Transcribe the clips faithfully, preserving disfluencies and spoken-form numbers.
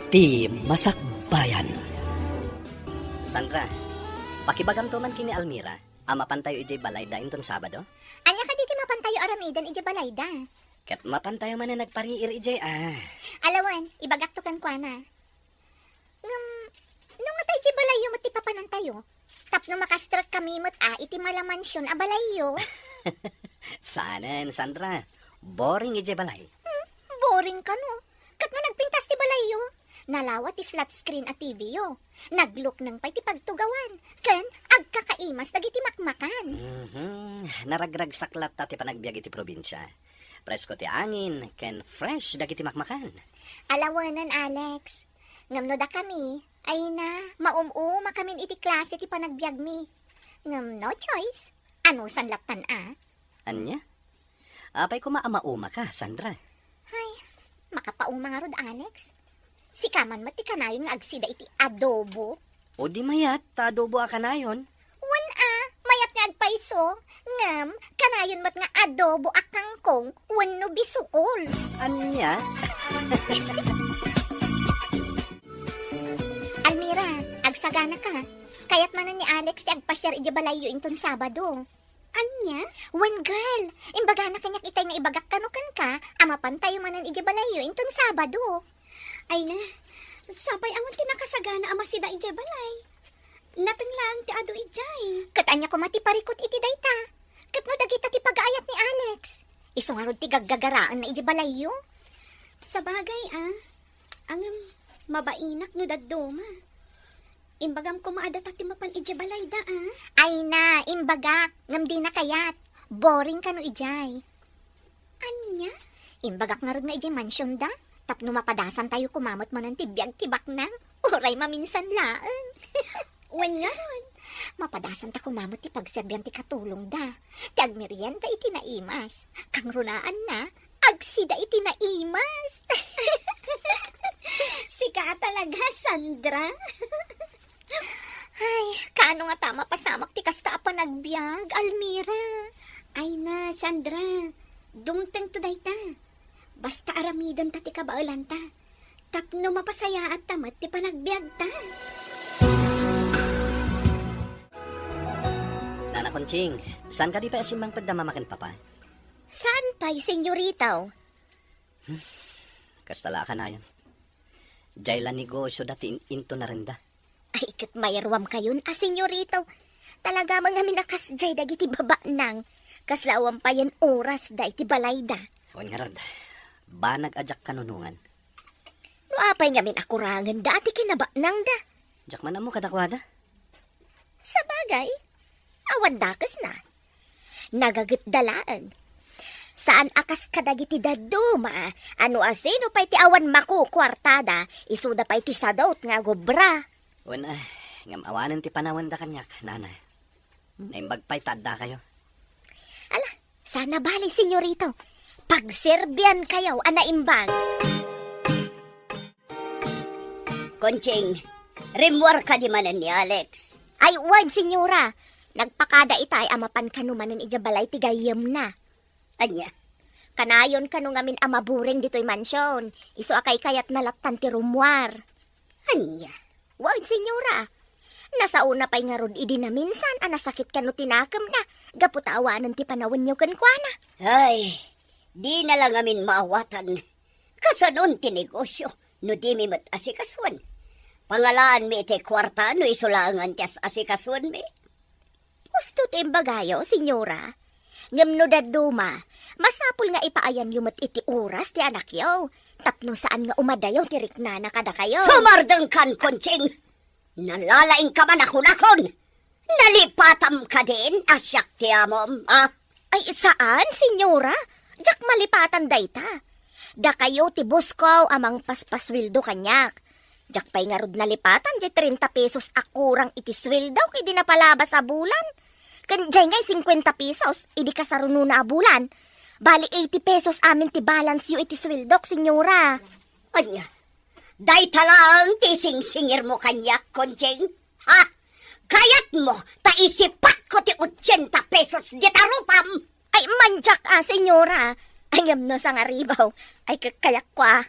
Ti Masakbayan. Sandra, pakibagamto man ken ni Almira a mapantayo idiay balayda inton Sabado? Ania kadi ti mapantayo aramiden idiay balayda? Ket mapantayo manen agpariir idiay, a. Ala wen, ibagakto kenkuana. Ngem, no nga ta idiay balayyo met ti papanantayo, tapno makastrek kami met a iti mala mansion a balayyo. Saanen, Sandra. Boring idiay balay. Hmm, boring kano. Ket no nagpintas ti balayyo, nalawa ti flat screen a T V yo. Naglukneng pay ti pagtugawan, ken agkakaimas dagiti makmakan. Mhm. Naragragsak latta ti panagbiag iti probinsia. Presko ti angin, ken fresh dagiti makmakan. Ala wenen, Alex. Ngem no dakami, ay na, maum-umakamin iti klase ti panagbiagmi. Ngem no choice, anusan lattan a? Ania? Apay koma a maumaka, Sandra? Ay, makapauma ngarud, Alex. Sika man met ti kanayon nga agsida iti adobo. O di mayat, ta adobo a kanayon. Wen a, mayat nga agpayso, ngem kanayon met nga adobo a kangkong wenno bisukol. Ania? Almira, agsaganaka. Kayat manen ni Alex ti agpasiar idiay balayyo inton Sabado. Ania? Wen, girl, imbagana kaniak itay nga ibagak kano kenka a mapantayo manen idiay balayyo inton Sabado. Ay na, sapay awan ti nakasagana a masida idiay balay. Nateng laeng ti adu idiay. Ket ania koma ti parikut iti dayta? Ket no dagita ti pagaayat ni Alex, isu ngarud ti gaggagaraenna idiay balayyo? Sabagay, a. Ngem, mabainak no dadduma. Imbagam koma a data ti mapan idiay balayda, a? Ay na, imbagak, ngem dina kayat. Boring kano idiay. Ania? Imbagak ngarud nga idiay mansionda, tapno mapadasantayo koma met manen ti biag ti baknang, uray maminsan laeng. Wen ngarud, mapadasanta koma met ti pagserbian ti katulongda, ti agmerienda iti naimas, kangrunaanna, agsida iti naimas. Sika a talaga, Sandra. Ay, kaano ngata mapasamak ti kasta a panagbiag, Almira? Ay na, Sandra, dumtengto dayta. Basta aramidenta ti kabaelanta, tapno mapasayaatta met ti panagbiagta. Nana Conching, saan kadi pay a simmangpet da Mama ken Papa? Saan pay, Senyorito? Hmm, kasta la a kanayon. Diay la negosioda ti in-, intonarenda. Ay, ket mairuamkayon a, Senyorito. Talaga man ngamin a kasdiay dagiti babaknang. Kasla awan payen orasda iti balayda. Wen ngarud, banag a diak kanunongan. No apay ngamin a kurangenda ti kinabaknangda? Diak man ammo kadakuada. Sabagay, awan dakesna. Nagagetda laeng. Saan a kas kadagiti dadduma a no asino pay ti awan makukuartada, isuda pay ti sadut nga agobra. Wen, a, ngem awanen ti panawenda kaniak, Nana. Naimbag pay ta addakayo. Ala, sana bale, Senyorito. Pagserbiankayo a naimbag. Conching, rimmuar kadi manen ni Alex? Ay, wen, Senyora. Nagpakada itay a mapan kano manen idiay balay ti gayyemna. Ania? Kanayon kano ngamin a maburing ditoy mansion, isu a kaykayatna lattan ti rummuar. Ania? Wen, Senyora. Nasaona pay ngarud idi naminsan a nasakit kano ti nakemna gapu ta awanen ti panawenyo kenkuana. Ay, dina la ngamin maawatan. Kasanon ti negosio no dimi met asikasuen? Pangalaanmi iti kuarta no isu laengen ti as-asikasuenmi. Husto ti imbagayo, Senyora. Ngem no dadduma, masapul nga ipaayanyo met iti oras ti anakyo, tapno saan nga umadayo ti riknana kadakayo. Sumardengkan, Conching! Nalalaingka man a kunakon! Nalipatam kadin a siak ti amom, a? Ay, saan, Senyora? Diak malipatan dayta. Dakayo ti boss ko a mangpaspasweldo kaniak. Diak pay ngarud nalipatan diay treinta pesos a kurang iti sweldok idi napalabas a bulan. Ken diay ngay cincuenta pesos idi kasarunona a bulan. Bali eighty pesos amin ti balance yo iti sweldok, Senyora. Ania? Dayta laeng ti singsingirmo kaniak, Conching? Ha? Kayatmo ta isipatko ti ochenta pesos dita rupam? Ay, mandiak a, Senyora. Ay, ngem no sangaribaw. Ay, kakayatko a.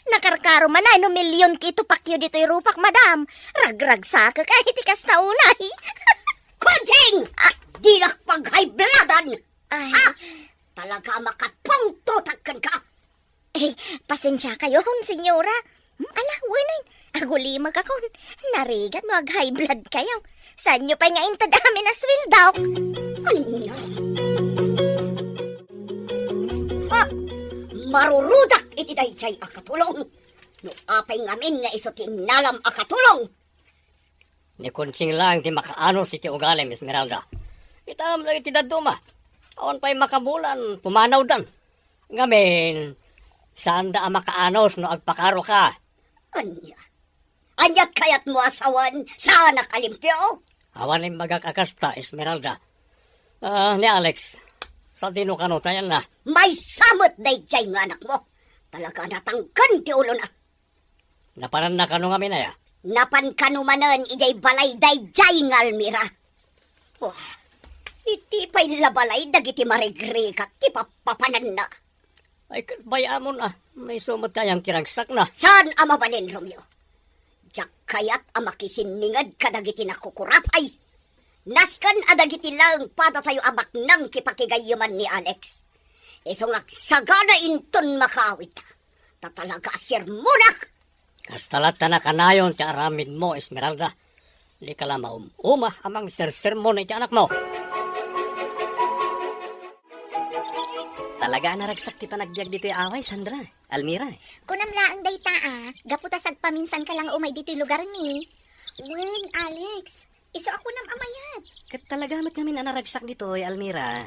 Nakarkaro man ay no milyon ti itupakyo ditoy rupak, madam. Ragragsakek ay ti kasta unay. Kuding! Dinak pag-high bloodan! Ay. Ha? Talaga a makapungtotak kenka. Eh, pasensiakayon, senyora. Hmm, ala, wen, agulimagakon. Narigat no ag-high blood kayo. Saanyo pay nga inted amin a sweldo? Ania? Ha? Marurudak iti daydiay a katulong. No apay ngamin nga isu ti innalam a katulong? Ni Konsing laeng ti makaanus iti ugalim, Esmeralda. Kitaem dagiti dadduma. Awan pay makabulan, pumanawdan. Ngamin, saanda a makaanus no agpakaroka. Ania? Aniat kayatmo a sawen, saanak a limpio? Awan imbagak a kasta, Esmeralda. Ah, ni Alex, sadino kano tayan na? Maysa met daydiay nga anakmo. Talaga natangken ti ulona. Napananna kano ngamin aya? Napan kano manen idiay balay daydiay nga Almira. Oh, iti pay la balay dagiti marigrigat ti pappapananna. Ay, ket bay-amon a, maysa met kayan ti ragsakna. Saan a mabalin, Romeo? Diak kayat a makisinninged kadagiti nakukurapay. Nasken a dagiti laeng padatayo a baknang ti pakigayuman ni Alex. Isu nga agsagana inton makaawidta. Ta talaga a sermonak! Kasta latta nakanayon ti aramidmo, Esmeralda. Dika la maum-uma a mangsersermon iti anakmo. Talaga a naragsak ti panagbiag ditoy away, Sandra. Almira. Kunam laeng dayta a, gapu ta sagpaminsanka la nga umay ditoy lugarmi. Wen, Alex, isu a kunam a mayat. Ket talaga met ngamin a naragsak ditoy, Almira.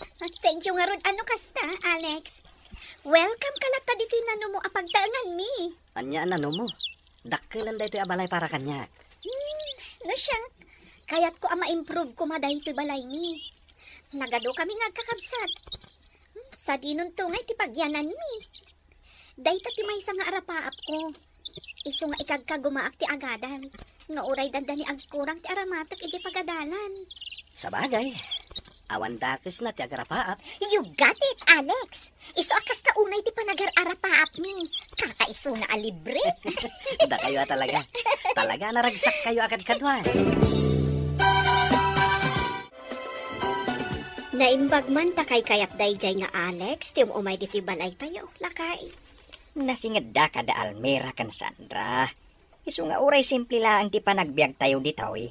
Ah, thank you ngarud a no kasta, Alex. Welcome ka latta ditoy nanumo a pagtaenganmi. Ania a nanumo? Dakkelan daytoy a balay para kaniak. Hmm, no siak, kayatko a ma-improve koma daytoy balaymi. Nagadukami nga agkakabsat. Hmm, sadinonto ngay ti pagyananmi. Dayta ti maysa nga arapaapko. Isu nga ikagkagumaak ti agadal, nga uray dandani agkurang ti aramatek idiay pagadalan. Sabagay, awan dakesna ti agarapaap. You got it, Alex! Isu a kasta unay ti panagar-arapaapmi. Kakaisuna a libre. Dakayo a talaga. Talaga, naragsakkayo a kadkaduan. Naimbag man ta kaykayat daydiay nga Alex ti um-umay ditoy balaytayo, lakay. Nasingedda kada Almira ken Sandra. Isu nga uray simple laeng ti panagbiagtayo ditoy.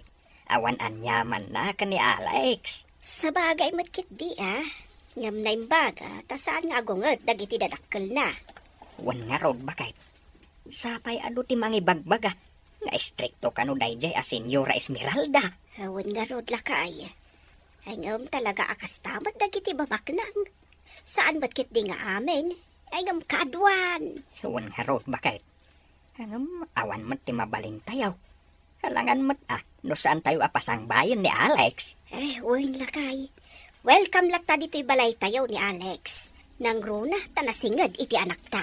Awan aniamanna ken ni Alex. Sabagay met ketdi a. Ngem naimbag a, ta saan nga agunged dagiti dadakkelna. Wen ngarud, baket. Sapay adu ti mangibagbaga nga istrikto kano daydiay a Senyora Esmeralda. Wen ngarud, lakay. Ay, ngem talaga a kasta met dagiti babaknang. Saan met ketdi nga amin. Ay, ngem kaduan. Wen ngarud, baket. Ngem awan met ti mabalintayo. Alangan met a, no saantayo a pasangbayen ni Alex. Eh, wen lakay. Welcome latta ditoy balaytayo ni Alex. Nangruna ta nasinged iti anakta.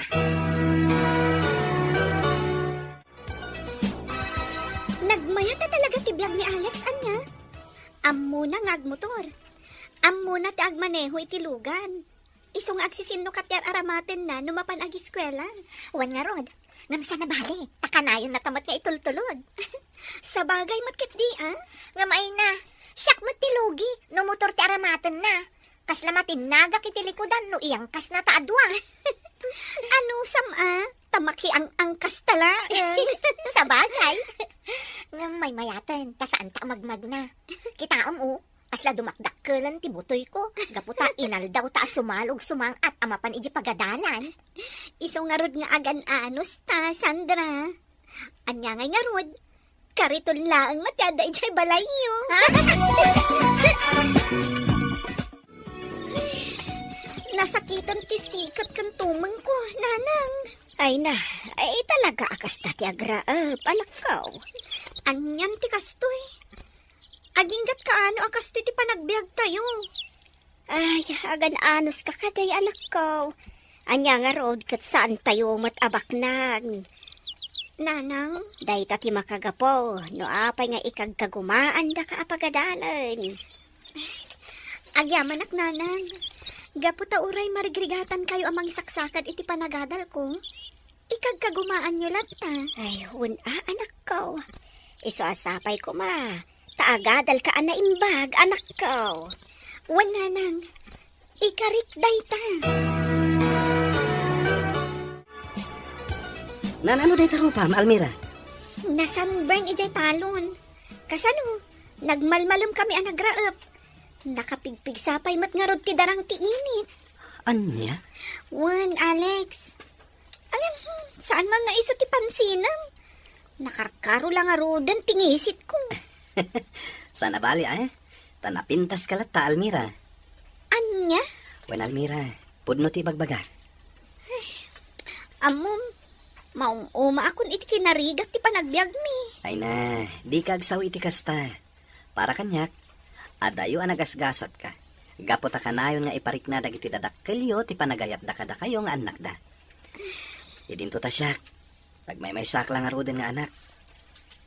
Nagmayat a talaga ti biag ni Alex, ania? Ammona nga agmotor. Ammona ti agmaneho iti lugan. Isu nga agsisinnukat ti ar-aramatenna no mapan agiskuela. Wen ngarud, ngem saan a bale, ta kanayonna ta met nga itultulod. Sabagay met ketdi a. Ngem ay na, siak met ti lugi no motor ti aramatenna. Kasla matinnagak iti likudan no iyangkasna ta adua. Anusam a, ta makiang-angkasta laeng. Sabagay. Ngem maymayaten, ta saanta a magmagna. Kitaem, o, kasla dumakdakkelen ti butoyko, gapu ta inaldawta a sumalog sumang-at a mapan idiay pagadalan. Isu ngarud nga agan-anusta, Sandra. Ania ngay ngarud? Kariton laeng met ti adda idiay balayyo. Nasakiten ti siket ken tumengko, nanang. Ay na, ay talaga a kasta ti agraep, anakko. Anian ti kastoy? Aginggat kaano a kastoy ti panagbiagtayo? Ay, agan-anuska kadi, anakko. Ania ngarud ket saantayo met a baknang. Nanang? Dayta ti makagapu no apay nga ikagkagumaandaka a pagadalen. Agyamanak, nanang. Gapu ta uray marigrigatankayo a mangisaksakad iti panagadalko. Ikagkagumaanyo latta. Ay, wen a, anakko. Isu a sapay koma ta agadalka a naimbag, anakko. Wen, nanang, ikarik dayta. Naan-ano dayta rupam, Almira? Na-sunburn idiay talon. Kasano? Nagmalmalem kami a nagraep. Nakapigpigsa pay met ngarud ti darang ti init. Ania? Wen, Alex. Ngem, hmm, saan man nga isu ti pansinem. Nakarkaro la ngaruden ti ngisitko. Saan a bali, eh? Ta napintaska latta, Almira. Ania? Wen, Almira, pudno ti ibagbagak. Ammom, maum-umaakon iti kinarigat ti panagbiagmi. Ay na, dika agsaw iti kasta. Para kaniak, adayo a nagasgasatka. Gapu ta kanayon nga iparikna dagiti dadakkelyo ti panagayatda kadakayo nga annakda. Idinto ta siak, nagmaymaysaak la ngaruden nga anak.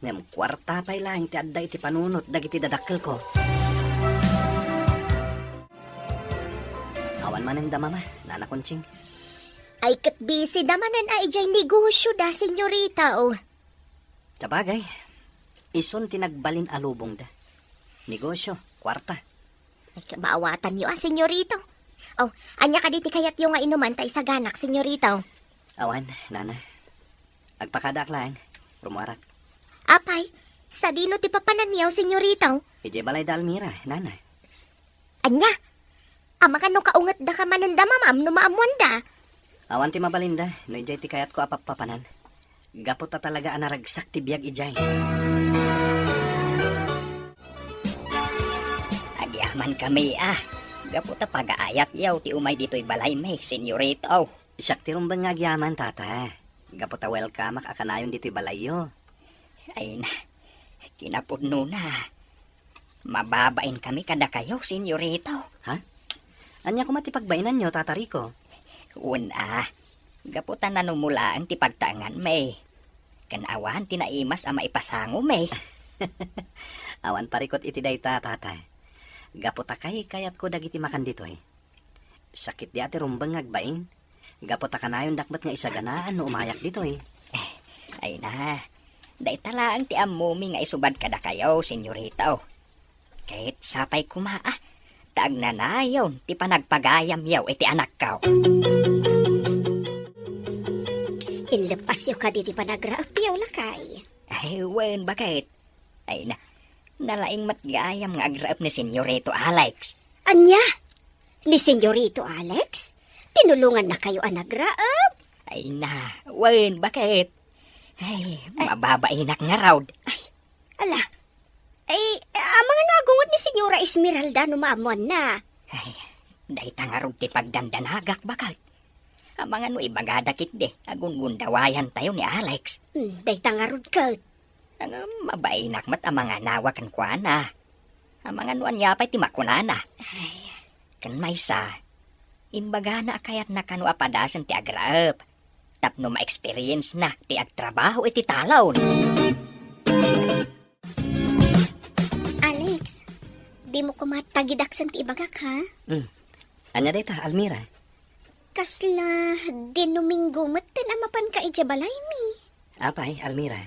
Ngem kuarta pay laeng ti adda iti panunot dagiti dadakkelko. Awan manen da, Mama, Nana Conching. Ay, ket busy da manen a idiay negosio da, senyorita, oh. Sabagay, isun ti nagbalin a lubongda. Negosio, kuarta. Ay, kabaawatanyo a, senyorito. Oh, ania kadi ti kayatyo nga inuman ta isaganak, senyorito? Awan, Nana. Agpakadaak laeng, rummuarak. Apay, sadino ti papananyo, senyorito? Idiay balay da Almira, Nana. Ania? Amangan no kaungetdaka manen da, Mamam, no maammoanda? Awan ti mabalinda, no idiay ti kayatko a pappapanan. Gapu ta talaga a naragsak ti biag idiay. Agyamankami, a. Gapu ta pagaayatyo ti umay ditoy balaymi, senyorito. Siak ti rumbeng nga agyaman, Tata. Gapu ta welcomeak a kanayon ditoy balayyo. Ay na, kinapudnona. Mababainkami kadakayo, senyorito. Ha? Ania koma ti pagbainanyo, Tata Rico? Wen a, gapu ta nanumolaen ti pagtaenganmi. Ken awan ti naimas a maipasangomi. Awan parikut iti dayta, Tata. Gapu ta kaykayatko dagiti makan ditoy. Sakit di a ti rumbeng nga agbain. Gapu ta kanayondak met nga isaganaan no umayak ditoy. Ay na, dayta laeng ti ammomi nga isubad kadakayo, senyorito. Ket sapay koma a, ta agnanayon ti panagpagayamyo iti anakko. Inleppasyo kadi ti panagraepyo, lakay? Ay, wen, baket. Ay na, nalaing met gayam nga agraep ni Senyorito Alex. Ania? Ni Senyorito Alex? Tinulongannakayo a nagraep? Ay na, wen, baket. Ay, ay, mababainak ngarud. Ay, ala. Ay, amangan no agunget ni Senyora Esmeralda no maammoanna? Ay, dayta ngarud ti pagdandanagak, baket. Amangan no ibagada ketdi a gungundawayantayo ni Alex. Hmm, dayta ngarud ket. Ngem mabainak met a manganawa kenkuana. Amangan no ania pay ti makunana. Ay. Ken maysa, imbagana a kayatna kano a padasen ti agraep tapno ma-experience-na ti agtrabaho iti talon. Alex, dimo koma tagidaksen ti ibagak, ha? Hmm. Ania dayta, Almira? Kasla Domingo metten a mapanka idiay balaymi. Apay, Almira?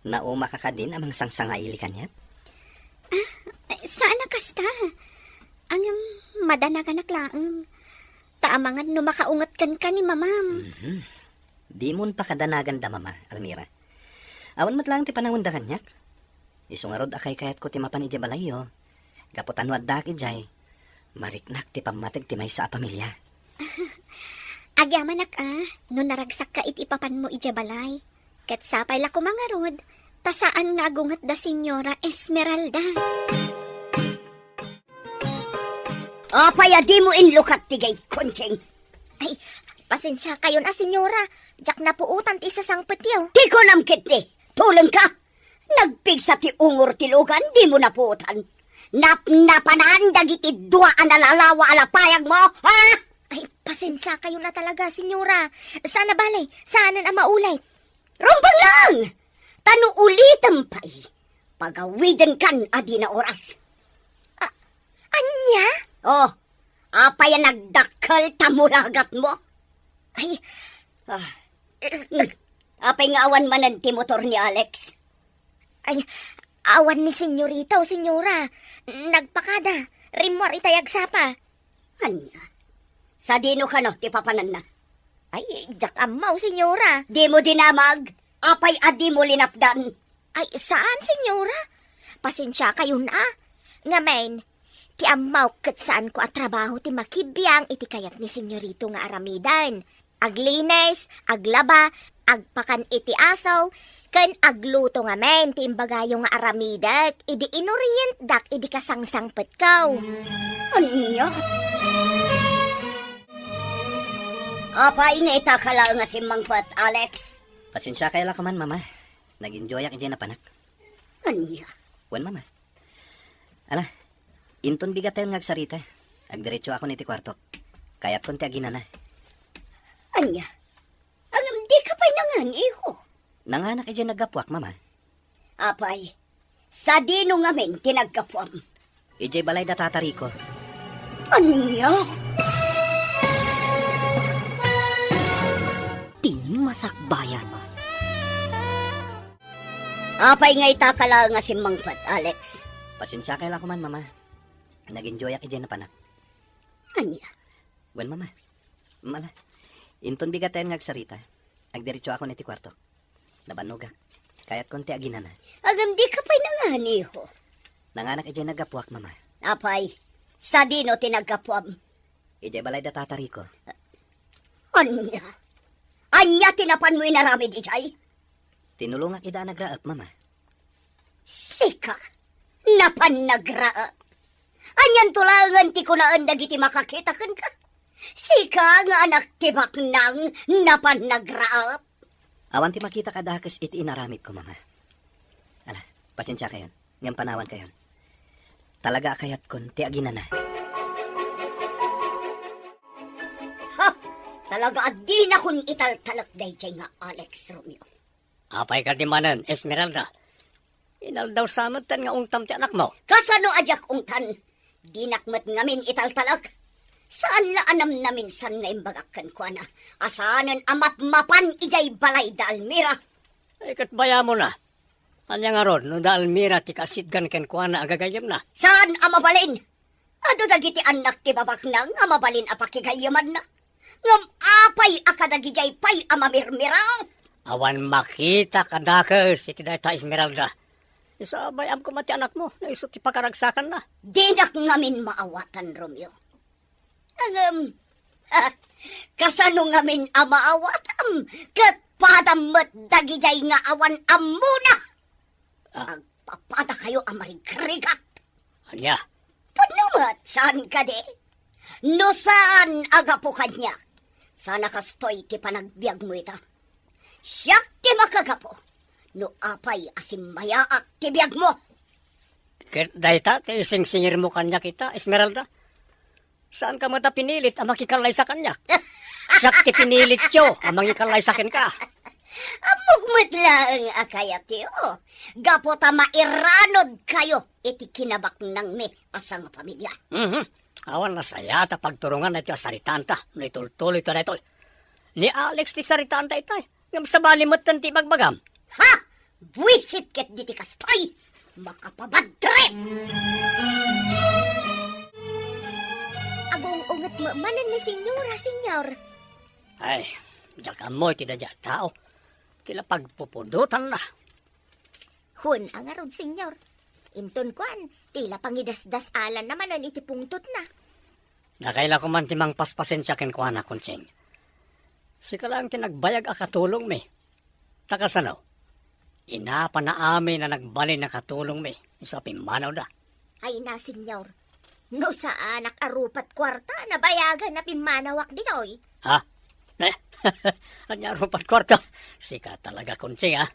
Naumaka kadin a mangsangsangaili kaniak? Ah, saan a kasta. Ngem, madanaganak laeng. Ta amangan no makaunget kenka ni Mamam. Mhm. Dimon pakadanagan da Mama, Almira. Awan met laeng ti panangonda kaniak. Isu ngarud a kaykayatko ti mapan idiay balayyo. Gapu ta no addaak idiay, mariknak ti pammateg ti maysa a pamilia. Agyamanak a, no naragsakka iti ipapanmo idiay balay. Ket sapay la koma ngarud, ta saan nga agunget da Senyora Esmeralda. Apay a dimo inlukat ti gayud, Conching? Ay, pasensiakayon a, Senyora. Diak napuotan ti isasangpetyo. Ti kunam ketdi, tulengka. Nagpigsa ti ungor ti lugan, dimo napuotan. Napnapanan dagiti dua a nalalawa a lapayagmo, ha? Ay, pasensiakayon a talaga, Senyora. Saan a bale, saanen a maulit. Rumbeng laeng! Ta no ulitem pay, pagawidenkan a dina oras. A-, ania? Oh, apay a nagdakkel ta mulagatmo? Ay, ah. Apay nga awan manen ti motor ni Alex? Ay, awan ni Senyorito, Senyora. Nagpakada. Rimmuar itay agsapa. Ania? Sadino kano ti papananna? Ay, diak ammo, Senyora. Dimo dinamag? Apay a dimo linapdan? Ay, saan, Senyora. Pasensiakayon a. Ngamin, ti ammok ket saanko a trabaho ti makibiang iti kayat ni Senyorito nga aramiden. Aglinis, aglaba, agpakan iti aso, ken agluto ngamin ti imbagayo nga aramidek idi inorientdak idi kasangsangpetko. Ania? Apay nga ita ka laeng a simmangpet, Alex? Pasensiakay la koman, Mama. Nag-enjoyak idiay napanak. Ania? Wen, Mama. Ala, inton bigatayon nga agsarita, agdiretsoakon iti kuartok. Kayatkon ti aginana. Ania? Ngem dika pay nangan, iho? Nanganak idiay naggapuak, Mama. Apay, sadino ngamin ti naggapuam? Idiay balay da Tata Rico. Ania? Ti masakbayan. Apay nga ita ka laeng a simmangpet, Alex? Pasensiakay la koman, Mama. Nag-enjoyak idiay napanak. Ania? Wen, Mama. Mala. Inton bigatayon nga agsarita, agdiretsoakon iti kuartok. Nabannogak. Kayatkon ti aginana. Ngem dika pay nangan, iho? Nanganak idiay naggapuak, Mama. Apay, sadino ti naggapuam? Idiay balay da Tata Rico. Ania? Ania ti napanmo inaramid idiay? Tinulongak ida a nagraep, Mama. Sika? Napan nagraep? Anianto laengen ti kunaen dagiti makakita kenka? Sika nga anak ti baknang napan nagraep? Awan ti makita kadakes iti inaramidko, Mama. Ala, pasensiakayon, ngem panawankayon. Talaga a kayatkon ti aginana. Ha! Talaga a dinakon italtalek daydiay nga Alex, Romeo. Apay kadi manen, Esmeralda? Inaldaw sa metten nga ungtam ti anakmo. Kasano a diak ungtan? Dinak met ngamin italtalek. Saan la a namnaminsan nga imbagak kenkuana a saanen a mapmapan idiay balay da Almira. Ay, ket bayamon a. Ania ngarud no da Almira ti kaasitgan kenkuana a gagayyemna? Saan a mabalin? Adu dagiti annak ti babaknang a mabalin a pakigayyemanna. Ngem apay a kadagidiay pay a mamirmiraw? Awan makita kadakes iti dayta, Esmeralda. Isu a bay-am koma ti anakmo, no isu ti pakaragsakanna. Dinak ngamin maawatan, Romeo. Ngem, kasano ngamin a maawatam ket padam met dagidiay nga awan ammona? Ah. Agpapadakayo a marigrigat. Ania? Pudno met, saan kadi? No saan a gapu kaniak, saan a kastoy ti panagbiagmo ita. Siak ti makagapu no apay a simmayaak ti biagmo. Ket dayta ti isingsingirmo kaniak ita, Esmeralda? Saanka met a pinilit a makikallaysa kaniak. Siak ti pinilityo a mangikallaysa kenka. Ammok met laeng a kayatyo, gapu ta mairanodkayo iti kinabaknangmi a sangapamilia. Mhm. Awan nasayaat a pagturongan daytoy a saritaanta no itultuloyto daytoy. Ni Alex ti saritaanta itay. Ngem sabali metten ti ibagbagam. Ha! Buisit ket diti kastoy! Makapabadtrip! Agung-unget met manen ni Senyora, Senyor. Ay, diak ammo iti daydiay a tao. Ti la pagpupudotanna. Wen a ngarud, Senyor. Inton kuan, ti la pangidasdasalanna manen iti pungtotna. Nakaila koman ti mangpaspasensia kenkuana, Conching. Sika laeng ti nagbayag a katulongmi. Ta kasano? Inapana amin a nagbalin a katulongmi isu a pimmanawda. Ay na, Senyor. No saanak a rupat kuarta, nabayagan a pimmanawak ditoy. Ha? Ne? Ania rupat kuarta? Sika talaga, Conching, ha?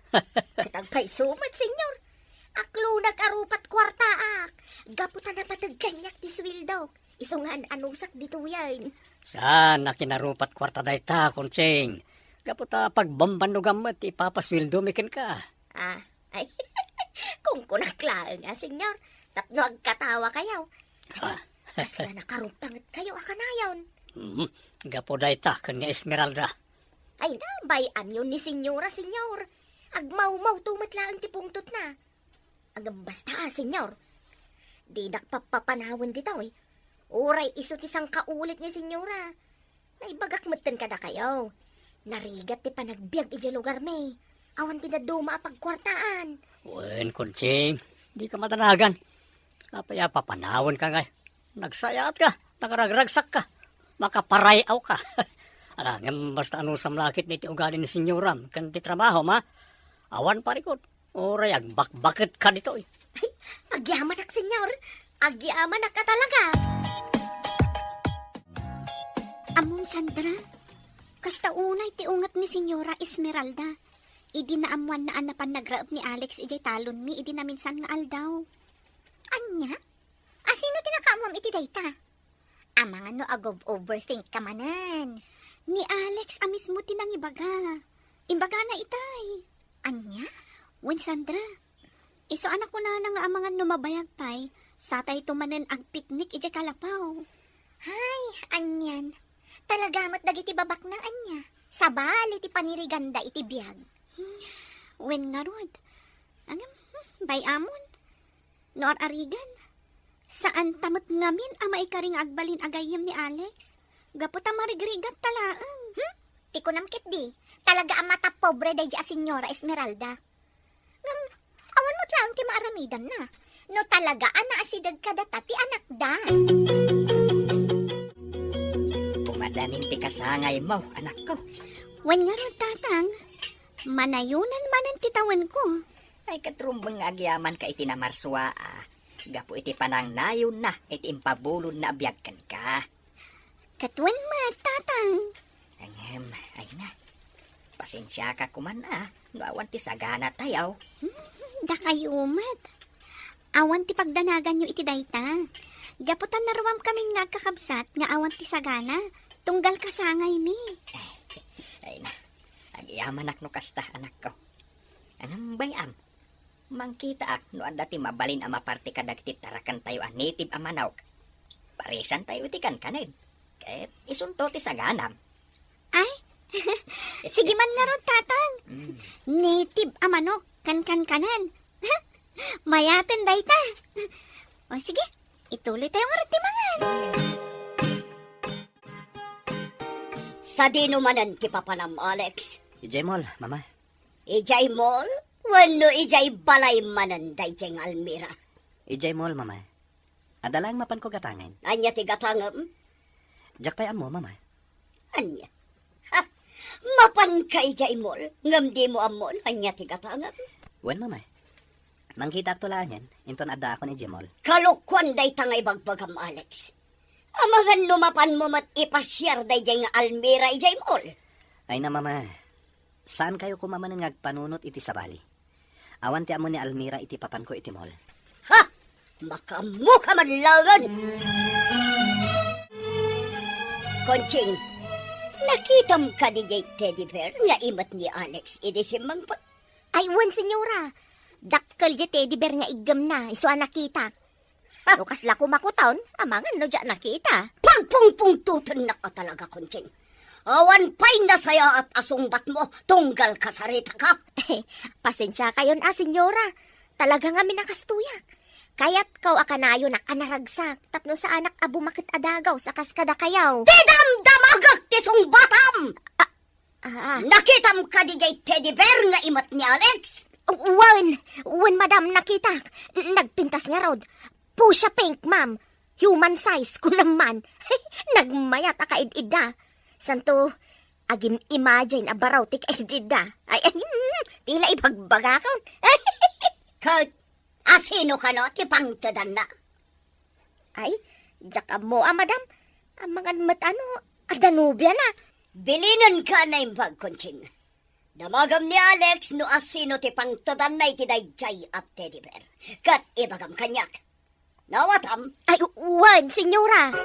Ket agpayso met, Senyor. Aklonak a rupat kuartaak. Gapu ta napateg kaniak ti sueldok. Isu nga an-anusak ditoyen. Saan a kinarupat kuarta dayta, Conching? Gapu ta pagbambannogam met ti ipapasueldomi kenka. Ah, ay, kunkunak laeng a, Senyor, tapno agkatawakayo. Ah. Kasla nakarupangetkayo a kanayon. Hmm, gapu dayta ken ni Esmeralda. Ay, nabay-anyo ni Senyora, Senyor. Agmawmawto met laeng ti pungtotna. Agam basta, ah, Senyor. Didak pappapanawen ditoy. Uray isu ti sangkaulit ni Senyora. Naibagak metten kadakayo. Narigat ti panagbiag idiay lugarmi. Awan ti dadduma a pagkuartaan. Wen, Conching, dika madanagan. Apay a papanawenka ngay? Nagsayaat ka, nagragragsak ka, makaparay-aw ka. Ala, ngem basta anusam lakit ni ti ugali ni senyoram ken ti trabahom, ha? Awan parikut, uray agbakbaket ka ditoy. Ay, agyamanak, Senyor. Agyamanak a talaga. Ammom, Sandra, kasta unay ti unget ni Senyora Esmeralda idi naammoanna a napan nagraep ni Alex idiay talonmi idi naminsan nga aldaw. Ania? Asino ti nakaammoam iti dayta? Amangan no ag-overthink ka manen. Ni Alex a mismo ti nangibaga. Imbagana itay. Ania? Wen, Sandra, isu a nakunana nga amangan no mabayag pay, satayto manen agpiknik idiay kalapaw. Hay, anian. Talaga met dagiti babaknang ania. Sabali ti paniriganda iti biag. Wen ngarud. Angem, hmm, bay-amon. No ar-arigan, saanta met ngamin a maikari nga agbalin a gayyem ni Alex. Gapu ta marigrigat ta laeng. Hmm? Ti kunam ketdi, talaga a matapobre daydi a Senyora Esmeralda. Ngem, awan met laeng ti maaramidanna. No talaga a naasideg kadata ti anakda. Pumadanin ti kasangaymo, anakko. Wen ngarud, Tatang, manayonan manen ti tawenko. Ay, ket rumbeng nga agyamanka iti namarsua, a, gapu iti panangnayonna iti impabulodna a biag kenka. Ket wen met, Tatang. Ngem, ay na, pasensiaka koman a no awan ti saganatayo. Hmm, dakayo met. Awan ti pagdanaganyo iti dayta. Gapu ta naruamkamin nga agkakabsat nga awan ti sagana, tunggal kasangaymi. Ay na, agyamanak no kasta, anakko. Ngem bay-am, mangkitaak no adda ti mabalin a maparte kadagiti tarakentayo a native a manok. Parisantayo iti kankanen. Ket isunto ti saganam. Ay, sige man ngarud, Tatang. Mm. Native a manok, kankankanen. Mayaten dayta. O sige, ituloytayo ngarud ti mangan. Sadino manen ti papanam, Alex? Idiay mall, Mama. Idiay mall? Wenno idiay balay manen daydiay nga Almira? Idiay mall, Mama. Adda laeng mapanko gatangen. Ania ti gatangem? Diak pay ammo, Mama. Ania? Ha? Mapanka idiay mall, ngem dimo ammo no ania ti gatangem? Wen, Mama. Mangkitaakto laengen, inton addaakon idiay mall. Kalokoan dayta nga ibagbagam, Alex. Amangan no mapanmo met ipasiar daydiay nga Almira idiay mall. Ay na, Mama. Saankayo koma manen nga agpanunot iti sabali. Awan ti ammo ni Almira iti papanko iti mall. Ha! Makaammoka man laengen! Conching, nakitam kadi diay teddy bear nga imet ni Alex idi simmangpet? Ay, wen, senyora. Dakkel diay teddy bear nga iggemna, isu a nakitak. No kasla kumakuton, amangan no diak nakita. Pagpungpungtotennak a talaga, Conching. Awan pay nasayaat a sungbatmo, tunggal kasaritaka. Pasensiakayon a, senyora. Talaga ngamin a kastoyak. Kayatko a kanayonak a naragsak tapno saanak a bumaket a dagaws a kas kadakayo. Di damdamagek ti sungbatam! Ah, Ah. Nakitam kadi diay teddy bear nga imet ni Alex? Wen, wen, madam, nakitak. Nagpintas ngarud. Fuchsia pink, ma'am. Human size, kunam man. Nagmayat a kaid-idda. Santo, agim-imagine a baraw ti kaid-idda. Ay, ay, mm, tila ibagbagakon. Ket, asino kano ti pangtedanna? Ay, diak ammo a, madam. Amangan met a no, adda nobiana. Bilinenka a naimbag, Conching. Damagam ni Alex no asino ti pangtedanna iti daydiay a teddy bear. Ket ibagam kaniak. Nawatam? Ay, wen, senyora.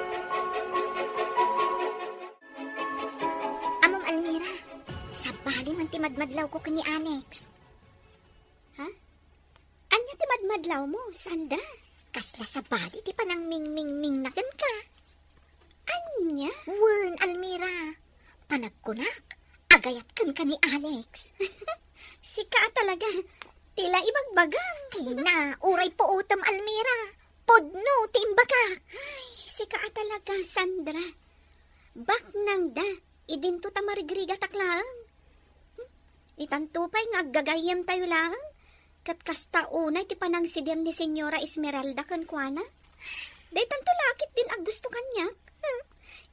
Ammom, Almira, sabali man ti madmadlawko ken ni Alex. Ha? Ania ti madmadlawmo, Sandra? Kasla sabali ti panangmingmingmingna kenka. Ania? Wen, Almira. Panagkunak, Agayat kenka ni Alex. Sika a talaga. Ti la ibagbagam. Tina, uray puotem, Almira. Pudno ti imbagak. Ay, sika a talaga, Sandra. Baknangda, idinto ta marigrigatak laeng. Hmm? Itanto pay nga aggagayyemtayo laeng. Ket kasta unay ti panangsider ni Señora Esmeralda kenkuana. Daytanto la ketdin a gusto kaniak. Hmm?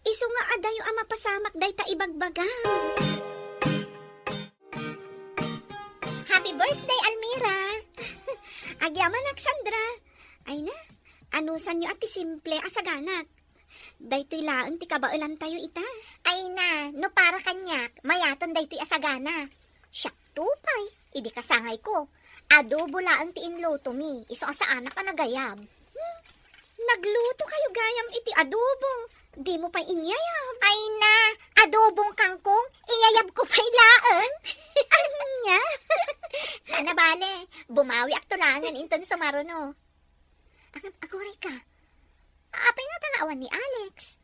Isu nga adayo a mapasamak dayta ibagbagam. Happy birthday, Almira! Agyamanak, Sandra. Ay na, anusanyo a ti simple a saganak. Daytoy laeng ti kabaelantayo ita. Ay na, no para kaniak, mayaten daytoy a sagana. Siak to pay, idi kasangayko, adobo laeng ti inlutomi, isu a saanak a nagayab. Hmm, nagluto kayo gayam iti adobo. Dimo pay inyayab. Ay na, adobong kangkong, iyayab ko pay laeng. Ania? Sana bale, bumawiak to laengen inton sumaruno. Ag-, aguray ka. Apay nga tan-awan ni Alex?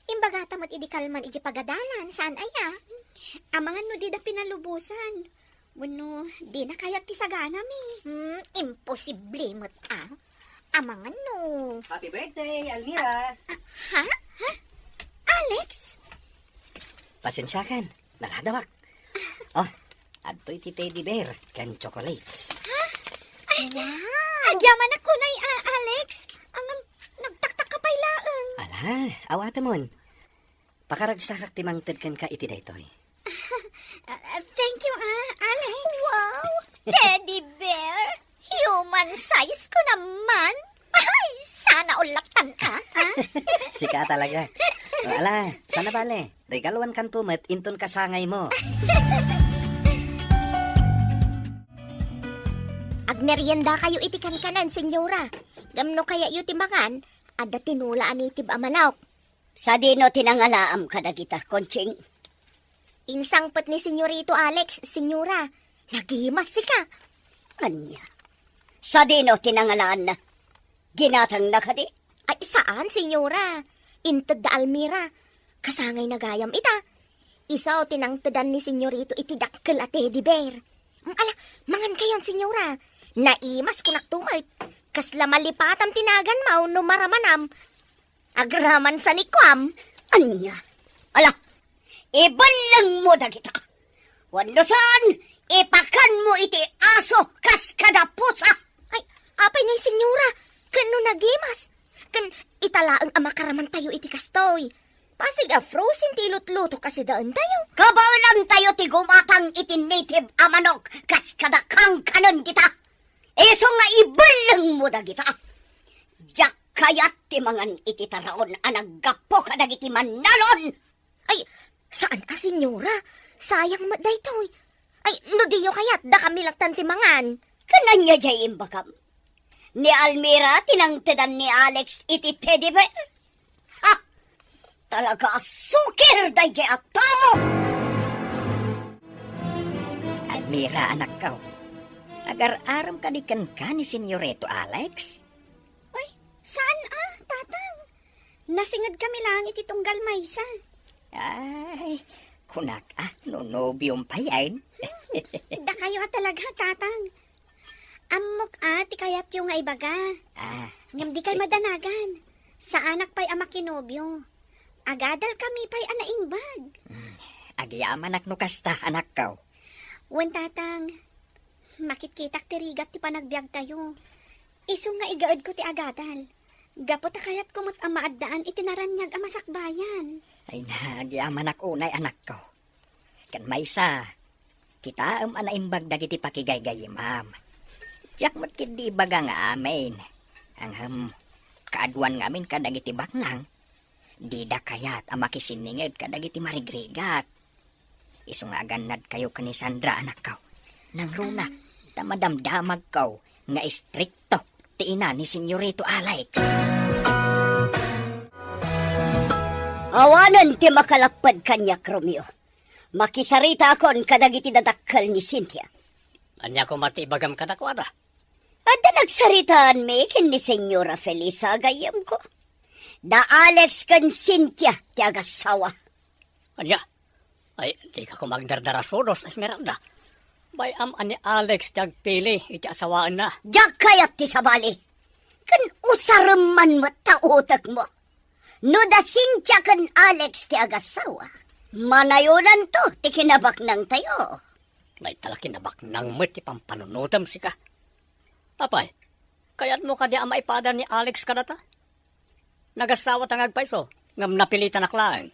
Imbagata met idi kalman iti pagadalan, saan aya? Amangan no dida pinalubosan. Wenno, dina kayat ti saganami. Hmm, imposible met, ah. Amangan no. Happy birthday, Almira! Ha? Ha? Alex? Pasensiakan, naladawak. Oh, adtoy ti teddy bear ken chocolates. Ha? Ay, wow! Agyamanak unay, a, Alex. Ngem, nagtaktak ka pay laeng. Ala, awatemon. Pakaragsakak ti mangted kenka iti daytoy. Ah, thank you, ah, Alex. Wow! Teddy bear! Human size ko naman! Ay, sana all lattan, ah! Sika talaga. O, ala, sana bale. Regaluan kanto met inton kasangaymo. Agmerienda kayo iti kankanan, Senyora. Ngem no kayatyo ti mangan, adda tinola a native a manok. Sadino ti nangalaam kadagita, Conching? Insangpet ni Senyorito Alex, Senyora. Nagimas sika. Ania? Sadino ti nangalaanna? Ginatangna kadi? Ay, saan, Senyora. Inted da Almira. Kasangayna gayam ita. Isu ti nangtedan ni Senyorito iti dakkel a teddy bear. Mm, ala, mangan kayon, Senyora. Naimas kunak tumet. Kasla malipatam ti naganmaw no maramanam. Agraman sa ni Kuam. Ania? Ala, ibellengmo dagita. Wenno saan, ipakanmo iti aso kas kada pusa. Ay, apay ngay, Senyora, ken no nagimas? Ken ita laeng a makaramantayo iti kastoy. Pasig a frozen ti ilutluto kasidaentayo. Kabaelantayo ti gumatang iti native a manok kas kada kankanen dita. Isu nga ibellengmo dagita. Diak kayat ti mangan iti taraon a naggapu kadagiti mannalon. Ay, saan a, Senyora. Sayang met daytoy. Ay, no diyo kayat, dakami lattan ti mangan. Ken ania diay imbagam? Ni Almira ti nangtedan ni Alex iti teddy bear? Ha! Talaga a sukir daydiay a tao! Almira, anakko, agar-arem kadi kenka ni Senyorito Alex? Ay, saan a, Tatang? Nasinged kami laeng iti tunggal maysa. Ay, kunak a, no nobiom payen. Dakayo a talaga, Tatang. Ammok a ti kayatyo nga ibaga. Ah. Ngem dikay madanagan. Saanak pay a makinobio. Agadal kami pay a naimbag. Hmm, agyamanak no kasta, anakko. Wen, Tatang, makitkitak ti rigat ti panagbiagtayo. Isu nga igaedko ti agadal. Gapu ta kayatko met a maaddaan iti naraniag a masakbayan. Ay na, agyamanak unay, anakko. Ken maysa, kitaem a naimbag dagiti pakigaygayyemam. Diak met ketdi ibaga nga amin. Ngem, kaaduan ngamin kadagiti baknang, dida kayat a makisinninged kadagiti marigrigat. Isu nga agannadkayo ken ni Sandra, anakko. Nangruna, ta madamdamagko nga istrikto ti ina ni Senyorito Alex. Awanen ti makalapped kaniak, Romeo. Makisaritaakon kadagiti dadakkel ni Cynthia. Ania koma ti ibagam kadakuada? Adda nagsaritaanmi ken ni Senyora Felisa, gayyemko. Da Alex ken Cynthia ti agasawa. Ania? Ay, dika koma agdardarasudos, Esmeralda. Bay-am a ni Alex ti agpili iti asawaenna. Diak kayat ti sabali. Ken usarem man met ta utekmo. No da Cynthia ken Alex ti agasawa, manayonanto ti kinabaknangtayo. Dayta la kinabaknang met ti pampanunotem, sika. Apay, kayatmo kadi a maipada ni Alex kadata? Nagasawata nga agpayso, ngem napilitanak laeng.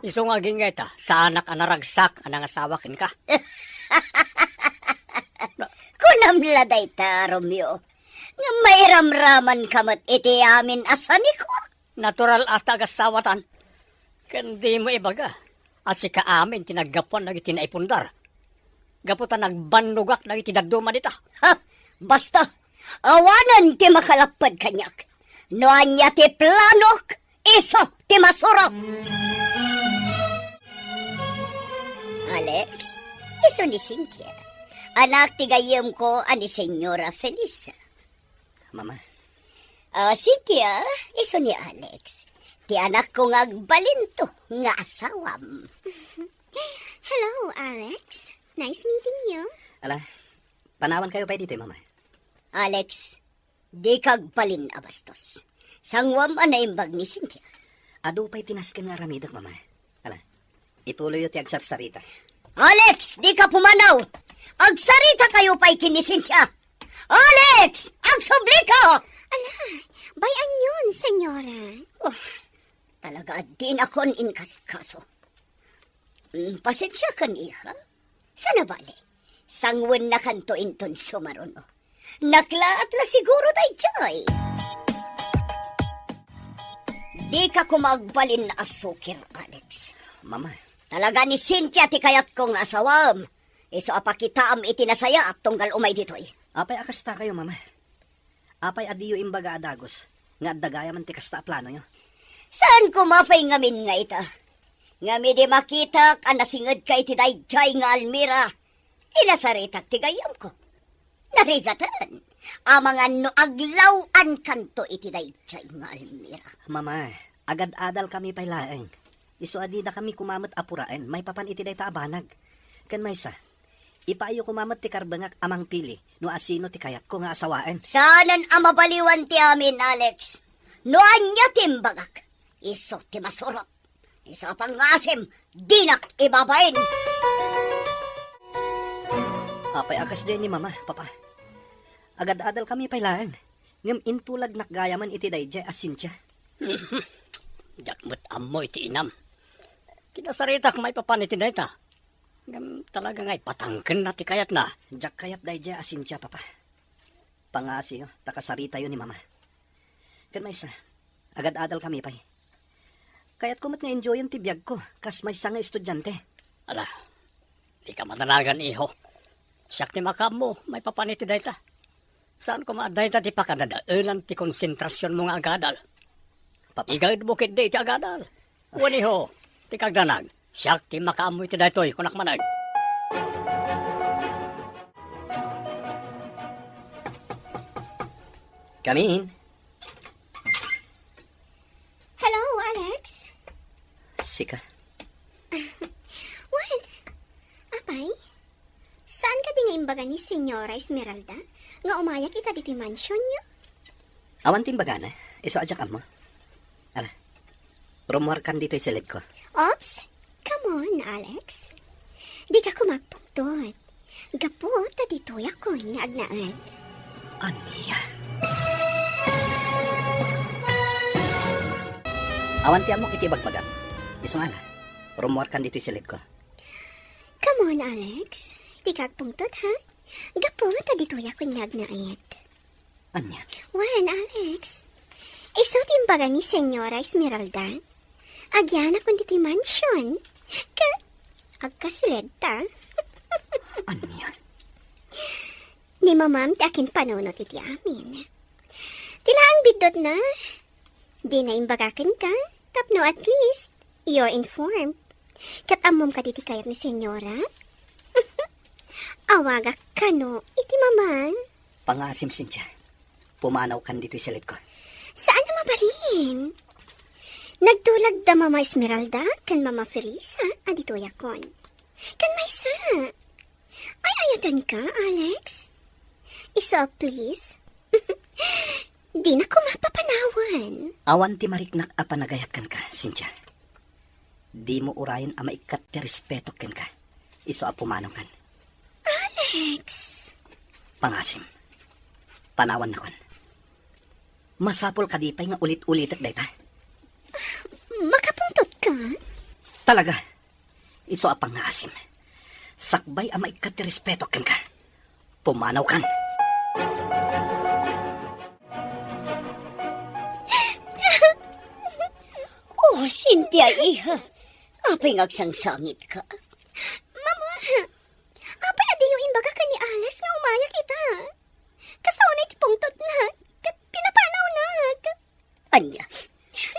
Isu nga agingga ita, saanak a naragsak a nangasawa kenka. Kunam la dayta, Romeo. Ngem mairamramanka met iti amin a sanikuak. Natural a ta agasawatan. Ken dimo ibaga a sika amin ti naggapuan dagiti naipundar. Gapu ta nagbannogak dagiti dadduma dita. Ha? Basta, awanen ti makalapped kaniak. No ania ti planok, isu ti masurok. Alex, isu ni Cynthia. Anak ti gayyemko a ni Señora Felisa. Mama. Ah, Cynthia, isu ni Alex. Ti anakko nga agbalinto nga asawam. Hello, Alex. Nice meeting you. Ala, panawankayo pay ditoy, Mama. Alex, dika agbalin a bastos. Sanguam a naimbag ni Cynthia. Adu pay ti nasken nga aramidek, Mama. Ala, ituloyyo ti agsarsarita. Alex, dika pumanaw! Agsaritakayo pay ken ni Cynthia! Alex, agsublika! Ala, bay-anyon, senyora. Oh, talaga a dinakon inkasikaso. Mm, pasensiakan, iha. Sana bale, sanguennakanto inton sumaruno. Naklaat la siguro daytoy. Dika koma agbalin a sukir, Alex. Mama. Talaga ni Cynthia ti kayatko nga asawam. Isu a pakitaam iti nasayaat tunggal umay ditoy. Apay a kastakayo, Mama? Apay a diyo imbaga a dagus nga adda gayamen ti kasta a planoyo? Saan koma pay ngamin nga ita? Ngem idi makitak a nasingedka iti daydiay nga Almira, kinasaritak ti gayyemko. Narigaten, amangan no aglaw-ankanto iti daydiay nga Almira. Mama, agad-adalkami pay laeng. Isu a didakami koma met a puraen maipapan iti dayta a banag. Ken maysa, ipaayyo koma met ti karbengak a mangpili no asino ti kayatko nga asawaen. Saanen a mabaliwan ti amin, Alex. No ania ti imbagak, isu ti masurot. Isu a pangngaasim, dinak ibabain. Apay a kasdiay ni Mama, Papa? Agad-adalkami pay laeng, ngem intulagnak gayamen iti daydiay a Cynthia. Diak met ammo iti inam. Kinasaritak maipapan iti dayta. Ngem talaga nga ipatangkenna ti kayatna. Diak kayat daydiay a Cynthia, Papa. Pangngaasim ta kasaritayo ni Mama. Ken maysa, agad-adalkami pay. Kayatko met nga enjoyen ti biagko kas maysa nga estudiante. Ala, dika madanagan, iho. Siak ti makaammo maipapan iti dayta. Saan koma a dayta ti pakadadaelan ti konsentrasionmo nga agadal? Papa. Igaedmo ketdi iti agadal. Wen, iho, ti kagdanag, siak ti makaammo iti daytoy, kunak manen. Come in. Hello, Alex. Sika? Wen, apay? Saan kadi nga imbaga ni Senyora Esmeralda nga umayak ita ditoy mansionyo? Awan ti imbagana, isu a diak ammo. Ala, rummuarkan ditoy silidko. Oops! Come on, Alex. Dika koma agpungtot. Gapu ta ditoyakon nga agnaed. Ania? Awan ti ammok iti ibagbagam. Isu nga ala, rummuarkan ditoy silidko. Come on, Alex. Dika agpungtot, ha? Gapu ta ditoyakon nga agnaed. Ania? Wen, Alex. Isu ti imbaga ni Senyora Esmeralda. Agyanakon ditoy mansion. Ket agkasilidta. Ania? Ni mamam ti akinpanunot iti amin. Ti laeng biddutna, dina imbaga kenka, tapno at least, you're informed. Ket ammom kadi ti kayat ni Senyora? Awagak kano iti mamam. Pangngaasim, Cynthia. Pumanawkan ditoy silidko. Saan a mabalin? Nagtulag da Mama Esmeralda ken Mama Felisa a ditoyakon. Ken maysa, ay-ayatenka, Alex? Isu a please. Dina koma papanawen. Awan ti mariknak a panagayat kenka, Cynthia. Dimo urayen a maikkat ti respetok kenka. Isu a pumanaw kan. Alex! Pangasim. Panawannakon. Masapul kadi pay nga ulit-ulitek dayta? Makapungtot ka? Talaga. Isu a pangngaasim. Sakbay a maikkat ti respetok kenka. Pumanaw kan. Oh, Cynthia, iha. Apay nga agsangsangitka? Mama, apay a diyo imbaga ken ni Alex nga umayak ita? Kasta unay ti pungtotnak, ket pinapanawnak. Ania?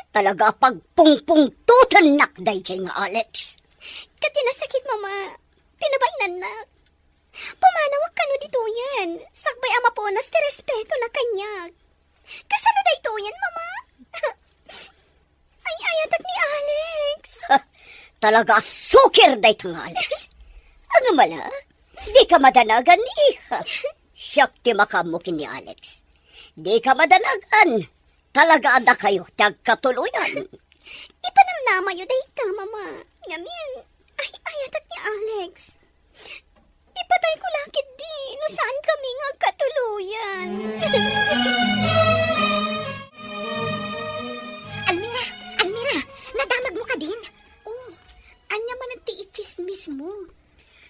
Talaga a pagpungpungtotennak daydiay nga Alex. Ket ti nasakit, Mama, pinabainannak. Pumanawak kano ditoyen, sakbay a mapunas ti respetona kaniak. Kasano daytoyen, Mama? Ay-ayatek ni Alex. Talaga a sukir dayta nga Alex. Agmala, dika madanagan, iha. Siak ti makaammo ken ni Alex. Dika madanagan. Talaga a dakayo ti agkatuloyan. Ipanamnamayo dayta, Mama. Ngamin, ay-ayatek ni Alex. Ipatayko la ketdi no saan kami nga agkatuloyan. Almira! Almira! Nadamagmo kadin? Oh, ania manen ti itsismismo?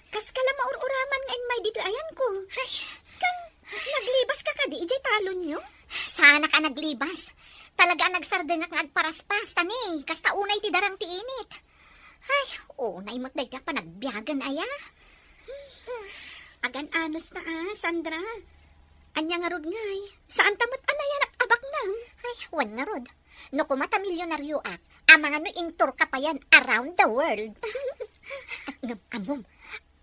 Kaska la maur-uraman nga immay ditoy ayanko. Ay. Kan, naglibaska kadi idiay talonyo? Saanak a naglibas. Talaga a nagsardengak nga agparaspas, ta ni, kasta unay ti darang ti init. Ay, unay met dayta a panagbiagen aya. Agan-anos ta a, Sandra. Ania ngarud ngay? Saanta met a nayanak a baknang? Ay, wen ngarud. No kuma ta milyonarioak, amangan no intourka payen around the world. Ngem ammom,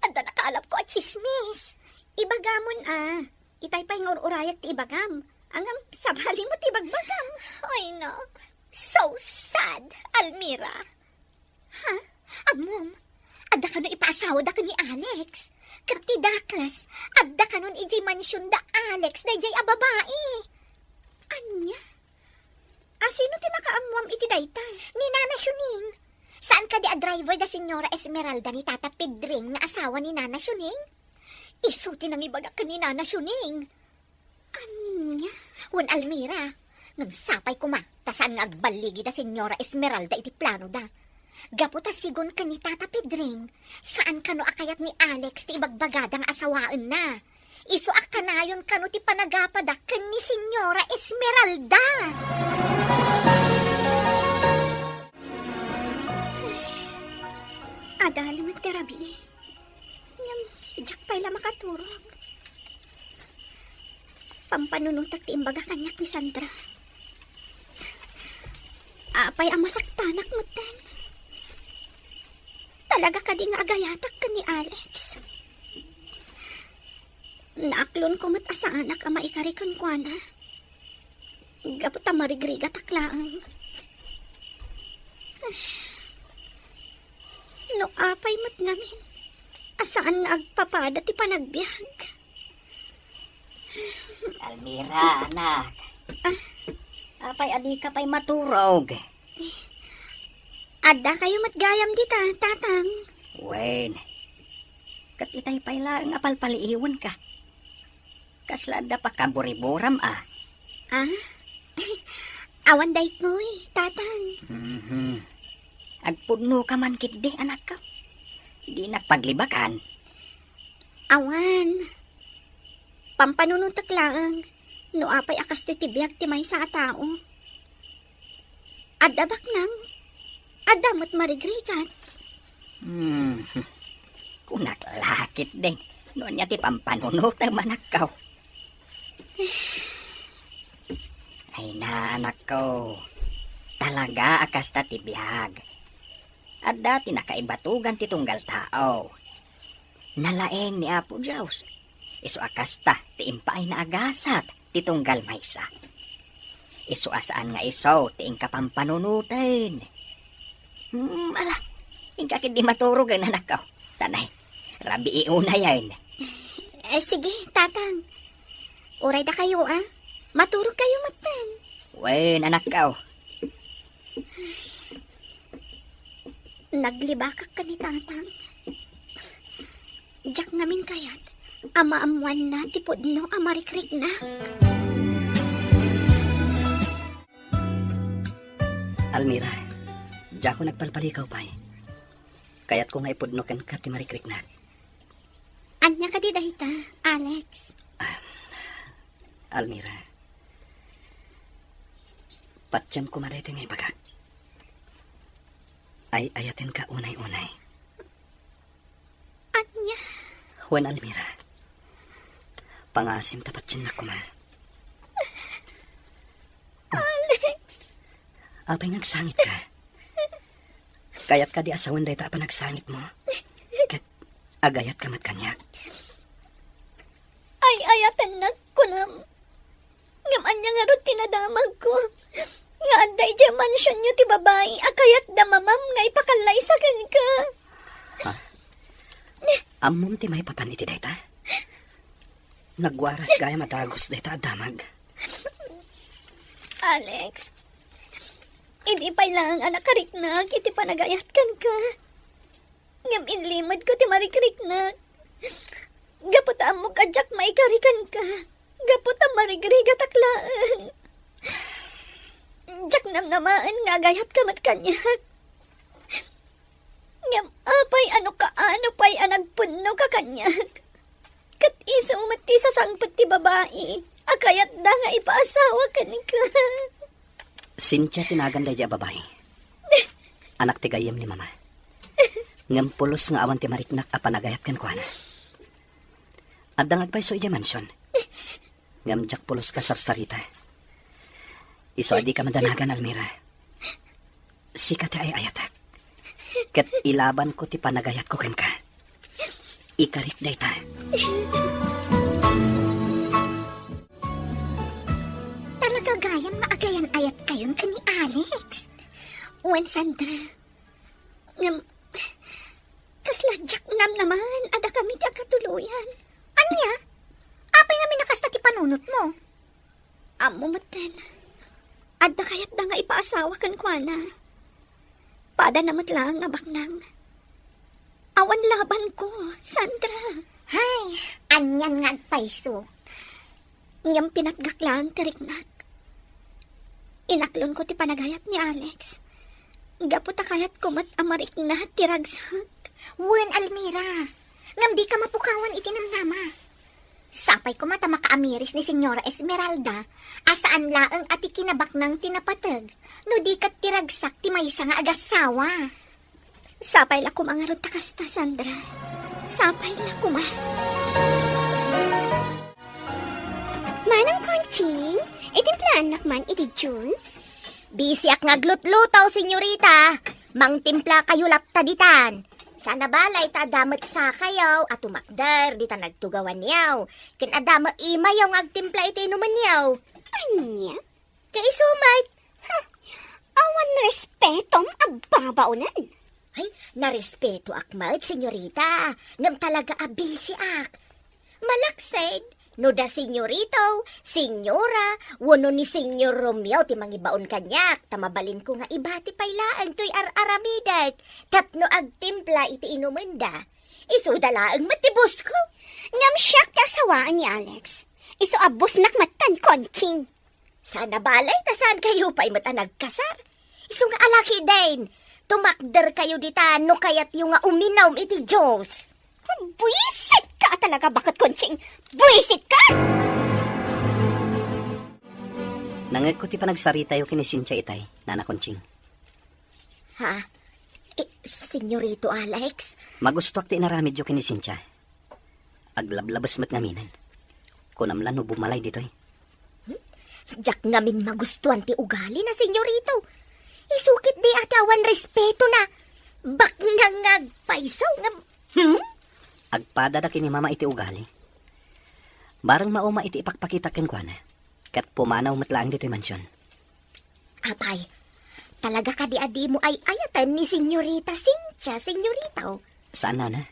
adda nakaalapko a tsismis. Ibagamon a. Itay pay nga ur-urayak ti ibagam. Ngem sabali mo ti ibagbagam. Ay, na. So sad, Almira. Ha? Ammom, adda kano ipaasawada ken ni Alex. Ket ti dakes, adda kanon idiay mansion da Alex daydiay a babai. Ania? A, sino ti nakaammuam iti dayta? Ni Nana Shuning. Saan kadi a driver da Señora Esmeralda ni Tata Pedring nga asawa ni Nana Shuning? Isu ti nangibaga ken ni Nana Shuning. Ania? Wen, Almira, ngem sapay koma ta saan nga agballigi da Señora Esmeralda iti planoda. Gapu ta sigun ken ni Tata Pedring, saan kano a kayat ni Alex ti ibagbagada nga asawaenna. Isu a kanayon kano ti panagapada ken ni Señora Esmeralda. Adalem ti rabii. Ngem, diak pay la makaturog. Pampanunotek ti imbaga kaniak ni Sandra. Apay a masaktanak metten. Talaga kadi nga agayatak ken ni Alex? Naaklonko met a saanak a maikari kenkuana. Gapu ta marigrigatak laeng. No apay met ngamin a saan nga agpapada ti panagbiag. Almira, anak. Ah? Apay a dika pay maturog? Adda kayo met gayam dita, Tatang. Wen, ket itay pay laeng a palpaliiwenka. Kasla adda pakaburiburam a? Ah? Awan daytoy, Tatang. Mhm. Agpudnoka man ketdi, anakko. Dinak paglibakan. Awan. Pampanunotek laeng no apay a kastoy ti biag ti maysa a tao. Adda baknang, adda met marigrigat. Hmm. Kunak la ketdin no ania ti pampanunotem, anakko. Ay na, anakko. Talaga a kasta ti biag. Adda ti nakaibatugan ti tunggal tao. Nalaeng ni Apo Dios. Isu a kasta ti impaayna a gasat ti tunggal maysa. Isu a saan nga isu ti inka pampanunoten. Hmm, ala, inka ketdi maturogen, anakko. Tanay, rabii unayen. Eh, sige, Tatang. Uray dakayo, a. Maturog kayo metten. Wen, anakko. Naglibakak ken ni Tatang. Diak ngamin kayat a maammoanna ti pudno a marikriknak. Almira, diakon agpalpalikaw pay. Kayatko nga ipudno kenka ti marikriknak. Ania kadi dayta, Alex? Ah, Almira, patien koma daytoy nga ibagak. Ay-ayatenka unay-unay. Ania? Wen, Almira, pangaasim ta patiennak koma. Alex! Apay nga agsangitka? Kayat kadi a sawen dayta a panagsangitmo? Ket agayatka met kaniak? Ay-ayatennak, kunam. Ngem ania ngarud ti nadamagko? Nga adda idiay mansionyo ti babai a kayatda mamam nga ipakallaysa kenka. Ha? Ammom ti maipapan iti dayta? Nagwaras gayam a dagus dayta a damag. Alex, idi pay laeng a nakariknak iti panagayat kenka. Ngem inlimedko ti marikriknak. Gapu ta ammok a diak maikari kenka. Gapu ta marigrigatak laeng. Diak namnamaen nga agayatka met kaniak. Ngem apay a no kaano pay a nagpudnoka kaniak? Ket isu met ti sasangpet ti babai a kayatda nga ipaasawa kenka. Cynthia ti nagan daydiay a babai. Anak ti gayyem ni Mama. Ngem pulos nga awan ti mariknak a panagayat kenkuana. Adda nga agpayso idiay mansion. Ngem diak pulos kasarsarita. Isu a dika madanagan, Almira. Sika ti ay-ayatek. Ket ilabanko ti panagayatko kenka. Ikarik dayta. Talaga gayam nga agayan-ayatkayon ken ni Alex. Wen, Sandra. Ngem, kasla diak namnamaen a dakami ti agkatuloyan. Ania? Apay ngamin a kasta ti panunotmo? Ammo metten, adda kayatda nga ipaasawa kenkuana. Padana met laeng a baknang. Awan labanko, Sandra. Hay, anian nga agpayso. Ngem pinatgak laeng ti riknak. Inaklonko ti panagayat ni Alex. Gapu ta kayatko met a marikna ti ragsak. Wen, Almira, ngem dika mapukawan iti namnama. Sapay koma ta makaamiris ni Señora Esmeralda a saan laeng a ti kinabaknang ti napateg, no di ket ti ragsak ti maysa nga agassawa. Sapay la koma ngarud ta kasta, Sandra. Sapay la koma. Manang Conching, itimplaannak man iti juice? Bisiak nga aglutluto, senyorita. Mangtimpla kayo latta ditan. Sana balay ta adda met sakayo a tumakder ditan agtugawanyo. Ken adda met imayo nga agtimpla iti inumenyo. Ania? Kaisu met. Huh, awan respetom a babaonen. Ay, narespetoak met, senyorita. Ngem talaga a bisiak. Malaksid, no da senyorito, senyora, wenno ni Senyor Romeo ti mangibaon kaniak, ta mabalinko nga ibati pay laeng toy ar-aramidek tapno agtimpla iti inumenda. Isuda laeng met ti bosko. Ngem siak ti asawaan ni Alex. Isu a bosnak metten, Conching. Sana balay ta saan kayo pay met a nagkasar. Isu nga alakiden, tumakder kayo dita no kayatyo nga uminum iti juice. Buisit ka talaga, baket Conching! Buisit ka! Nangegko ti panagsaritayo ken ni Cynthia itay, Nana Conching. Ha? Eh, Senyorito Alex? Magustoak ti inaramidyo ken ni Cynthia. Aglablabes met ngaminen. Kunam la no bumalay ditoy. Hmm? Diak ngamin magustuan ti ugali na, senyorito. Isu ketdi a ti awan respeto na. Baknang nga agpayso ngem, hmm? Agpada da ken ni Mama iti ugali. Bareng mauma iti ipakpakita kenkuana. Ket pumanaw met laeng ditoy mansion. Apay, talaga kadi a dimo ay-ayaten ni Senyorita Cynthia, Senyorita? Saan, nana.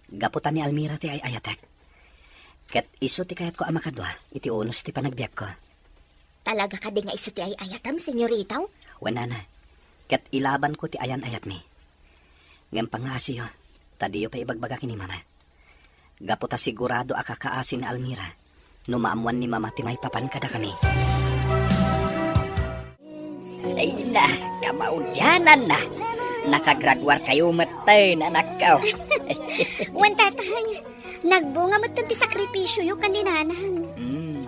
Gapu ta ni Almira ti ay-ayatek. Ket isu ti kayatko a makadua iti unos ti panagbiagko. Talaga kadi nga isu ti ay-ayatam, Senyorita? Wen, nana. Ket ilabanko ti ayan-ayatmi. Ngem pangngaasiyo, ta diyo pay ibagbaga ken ni Mama. Gapu ta sigurado a kakaasi ni Almira no maammoan ni Mama ti maipapan kadakami. Ay na, kamaudiananna. Nakagraduarkayo metten, anakko. Wen, Tatang, nagbunga metten ti sakripisioyo ken ni Nanang. Hmm.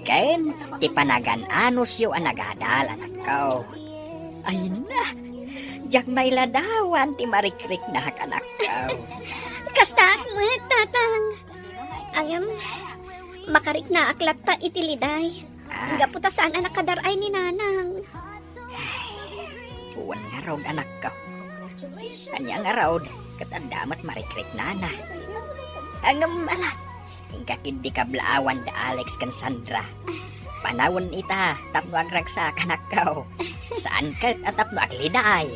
Ken ti panagan-anosyo a nagadal, anakko. Ay na, diak mailadawan ti marikriknak, anakko. Kastaak met, Tatang. Ngem, makariknaak latta iti liday. Ah. Gapu ta saan a nakadar-ay ni Nanang. Wen ngarud, anakko. Ania ngarud, ket adda met marikriknana. Ngem, ala, inka ketdi kablaawan da Alex ken Sandra. Panawen ita tapno agragsak, anakko. Saan ket a tapno agliday.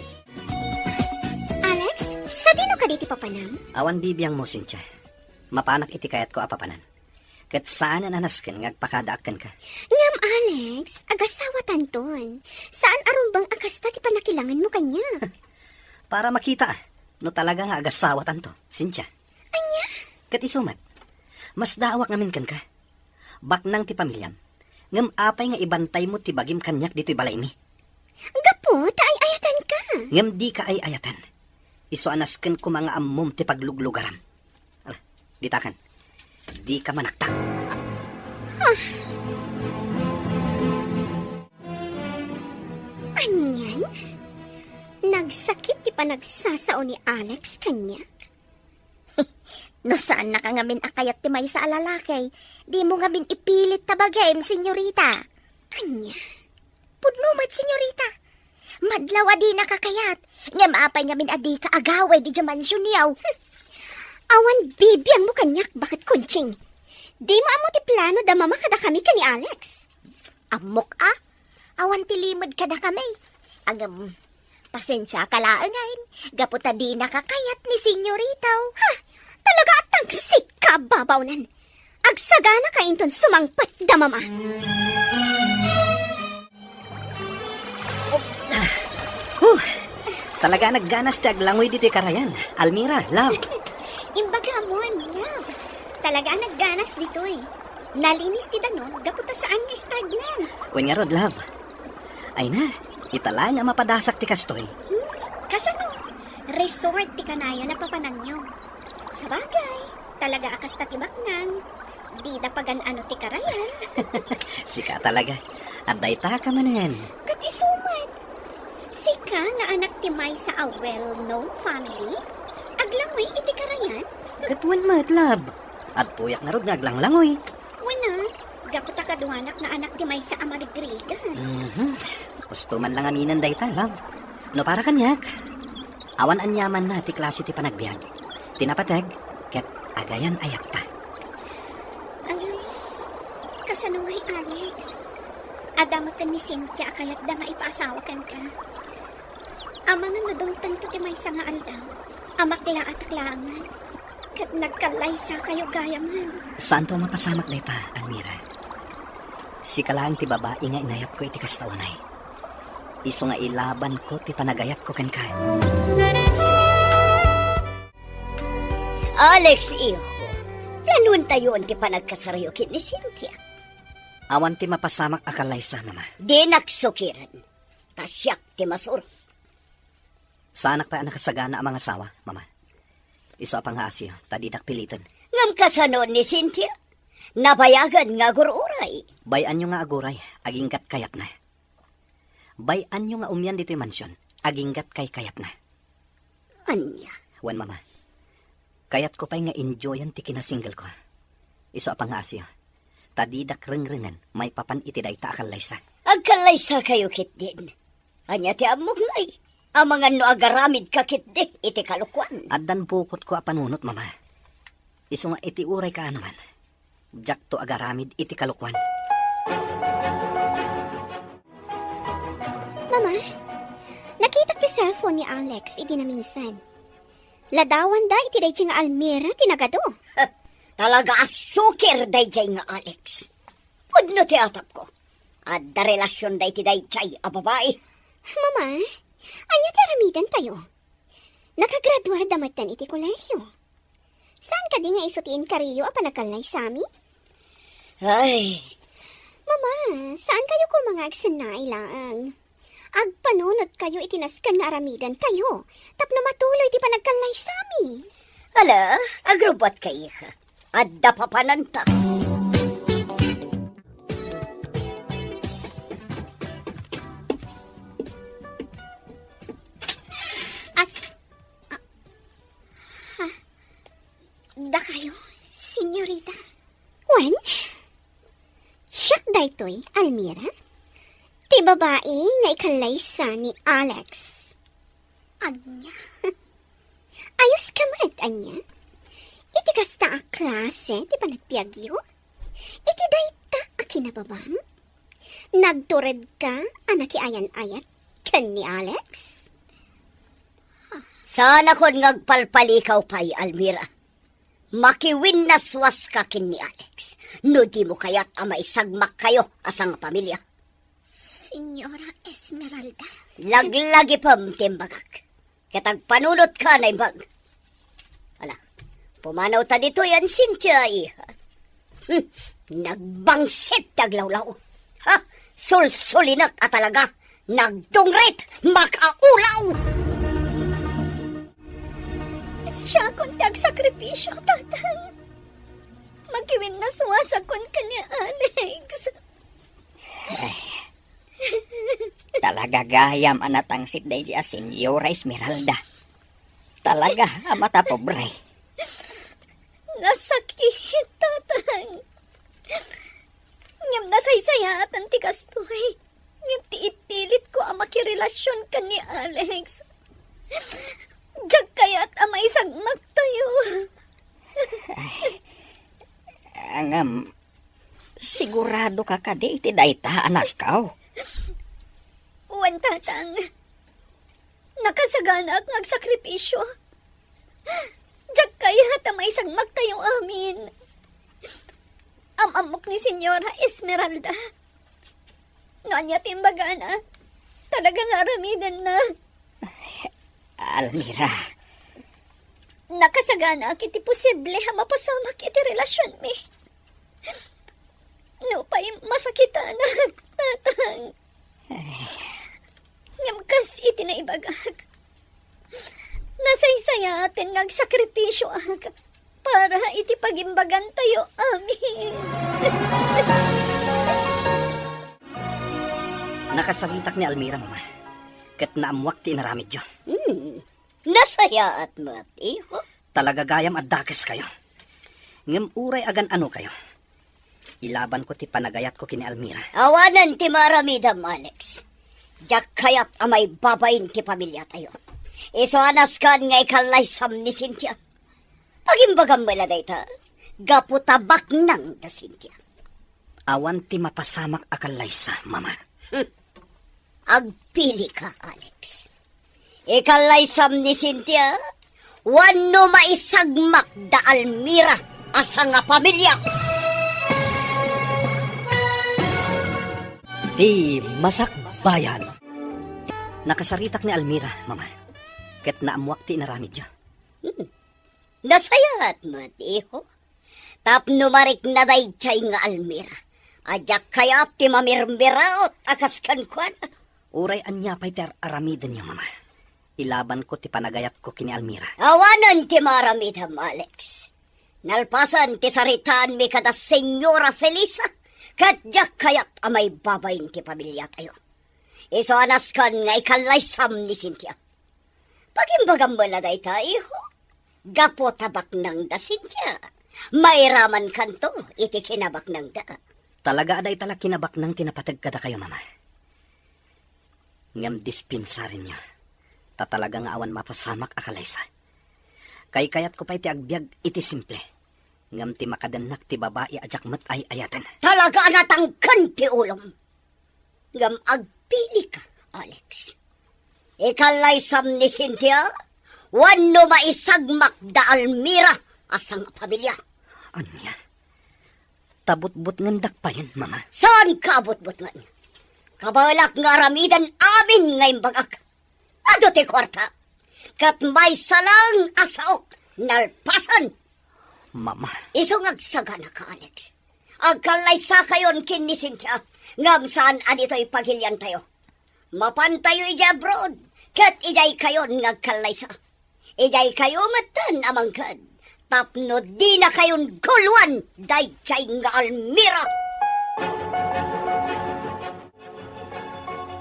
Alex, sadino kadi ti papanam? Awan bibiangmo, Cynthia. Mapanak iti kayatko a papanan. Ket saanen a nasken nga agpakadaak kenka. Ngem, Alex, agasawatanton. Saan a rumbeng a kasta ti pannakilanganmo kaniak. Para makita no talaga nga agasawatanto, Cynthia. Ania? Ket isu met, masdaawak ngamin kenka. Baknang ti pamiliam. Ngem apay nga ibantaymo ti bagim kaniak ditoy balaymi? Gapu ta ay-ayatanka. Ngem dika ay-ayaten. Isu a nasken koma nga ammom ti pagluglugaram. Ala, ditakan. Dika manaktak. Anian? Nagsakit ti panagsasao ni Alex kaniak? No saannaka ngamin a kayat ti maysa a lalaki, dimo ngamin ipilit ta bagim, senyorita. Ania? Pudno met, senyorita. Madlaw a dinaka kayat, ngem apay ngamin a dika agawid idiay mansionyo? Hmm. Awan bibiangmo kaniak, baket Conching. Dimo ammo ti plano da Mama kadakami ken ni Alex. Ammok a, awan ti limed kadakami. Ngem, pasensiaka laengen, gapu ta dinaka kayat ni senyorita. Ha! Talaga a tangsit ka a babawnen. Agsaganaka inton sumangpet da Mama. Huh! Talaga a nagganas ti aglangoy ditoy karayan. Almira, love. Imbagam, love. Talaga a nagganas ditoy. Nalinis ti danum gapu ta saan nga stagnant. Wen ngarud, love. Ay na, ita laeng a mapadasak ti kastoy. Hmm, kasano? Resort ti kanayon a papananyo. Sabagay, talaga a kasta ti baknang. Dida pagan-ano ti karayan. Sika talaga. Adda ita ka manen. Ket isu met. Sika nga anak ti maysa a well-known family, aglangoy iti karayan? Ket wen met, love. Adtoyak ngarud nga aglanglangoy. Wen a, gapu ta kaduanak nga anak ti maysa a marigrigan. Mhm. Usto man lang aminen dayta, love. No para kaniak, awan aniamanna ti klase ti panagbiag. Ti napateg, ket agayan-ayatta. Ay, kasano ngay, Alex? Adda met ni Cynthia a kayatda nga ipaasawa kenka. Amangan no dumtengto ti maysa nga aldaw, a maklaatak laengen, ket nagkallaysakayo gayamen. Saanto a mapasamak dayta, Almira. Sika laeng ti babai nga inayatko iti kasta unay. Isu nga ilabanko ti panagayatko kenka. Alex, iho, planuentayon ti panagkasarayo ken ni Cynthia. Awan ti mapasamak a kallaysa, Mama. Dinak sukiren, ta siak ti masuro. Saanak pay a nakasagana a mangasawa, Mama. Isu a pangngaasiyo, ta dinak piliten. Ngem kasano ni Cynthia? Nabayagan nga agur-uray. Bay-anyo nga aguray, aginggat kayatna. Bay-anyo nga umian ditoy mansion, aginggat kaykayatna. Ania? Wen, Mama. Kayatko pay nga enjoyan ti kinasinggelko. Isu a pangngaasiyo, ta didak rengrengen maipapan iti dayta a kallaysa. Agkallaysakayo ketdin. Ania ti ammok ngay? Amangan no agaramidka ketdi iti kalokuan. Addan bukotko a panunot, Mama. Isu nga iti uray kaano man, diakto agaramid iti kalokuan. Ama, nakitak ti cellphone ni Alex idi naminsan. Ladawanda iti daydiay nga Almira ti nagadu. Talaga a sukir daydiay nga Alex. Pudno ti atapko. Adda relasionda iti daydiay a babai. Mama, ania ti aramidentayo? Nakagraduarda metten iti kolehiyo. Saan kadi nga isu ti inkariyo a panagkallaysami? Ay. Mama, saan kayo koma nga agsennaay laeng? Agpanunot kayo iti nasken nga aramiden tayo tapno matuloy ti panagkallaysami. Ala, agrubbuat ka, iha. Adda papananta. As... ah, ha? Dakayo, senyorita? Wen? Siak daytoy, Almira? Ti babai nga ikallaysa ni Alex. Ania? Ayos ka met, ania? Iti kasta a klase ti panagbiagyo? Iti dayta a kinababam? Nagtured ka a nakiayan-ayat ken ni Alex? Saanakon nga agpalpalikaw pay, Almira. Makiwinnaswas ka ken ni Alex no dimo kayat a maisagmak kayo a sangapamilia. Señora Esmeralda. Laglagipem ti imbagak. Ket agpanunot ka, naimbag. Ala, pumanaw ta ditoy, Cynthia, iha. Hmm, nagbangsit ti aglawlaw. Ha? Sulsulinek a talaga. Nagdungrit, makaulaw! Siakon ti agsakripisio, Tatang. Makiwinnaswasakon ken ni Alex. Ay, talaga gayam a natangsit daydi a Señora Esmeralda. Talaga a matapobre. Nasakit, Tatang. Ngem nasaysayaaten ti kastoy. Ngem ti ipilitko a makirelasion ken ni Alex, diak kayat a maisagmaktayo. Ay, ngem, sigurado ka kadi iti dayta, anakko? Wen, Tatang. Nakasaganaak nga agsakripisio. Diak kayat a maisagmaktayo amin. Am-ammok ni Señora Esmeralda. No ania ti imbagana, talaga nga aramidenna. Almira. Nakasaganaak iti posible a mapasamak iti relasionmi. Nupay masakitanak, Tatang. Ngem kas iti naibagak, nasaysayaaten nga agsakripisioak para iti pagimbagantayo amin. Nakasaritak ni Almira, Mama, ket naammuak ti inaramidyo. Hmm. Nasayaat met, iho. Talaga gayam a dakeskayo. Ngem uray agan-anokayo, ilabanko ti panagayatko ken ni Almira. Awanen ti maaramidem, Alex. Diak kayat a maibabain ti pamiliatayo. Isu a nasken nga ikallaysam ni Cynthia. Pagimbagam met la dayta, gapu ta baknang da Cynthia. Awan ti mapasamak a kallaysa, Mama. Hmm. Agpili ka, Alex. Ikallaysam ni Cynthia, wenno maisagmak da Almira a sangapamilia. Ti Masakbayan. Nakasaritak ni Almira, Mama, ket naammuak ti inaramidyo. Hmm. Nasayaat met, iho. Tapno marikna daydiay nga Almira a diak kayat ti mamirmiraot a kas kenkuana. Uray ania pay ti ar-aramidenyo, Mama, ilabanko ti panagayatko ken ni Almira. Awanen ti maaramidem, Alex. Nalpasen ti saritaanmi kada Señora Felisa, ket diak kayat a maibabain ti pamiliatayo. Isu a nasken nga ikallaysam ni Cynthia. Pagimbagam met la dayta, iho. Gapu ta baknang da Cynthia, mairamankanto iti kinabaknangda. Talaga a dayta la kinabaknang ti napateg kadakayo, Mama. Ngem dispensarenyo, ta talaga nga awan mapasamak a kalaysa. Kaykayatko pay ti agbiag iti simple, ngem ti makadennak ti babai a diak met ay-ayaten. Talaga a natangken ti ulom. Ngem agpili ka, Alex. Ikallaysam ni Cynthia, wenno maisagmak da Almira a sangapamilia. Ania? Ta butbutngendak payen, Mama? Saan ka butbutngen? Kabaelak nga aramiden amin nga imbagak. Adu ti kuarta. Ket maysa lang a saok, nalpasen. Mama. Isu nga agsaganaka, Alex. Agkallaysakayon ken ni Cynthia, ngem saan a ditoy pagiliantayo. Mapantayo idiay abroad, ket idiaykayon nga agkallaysa. Idiaykayo metten a mangted, tapno dinakayon guluan daydiay nga Almira.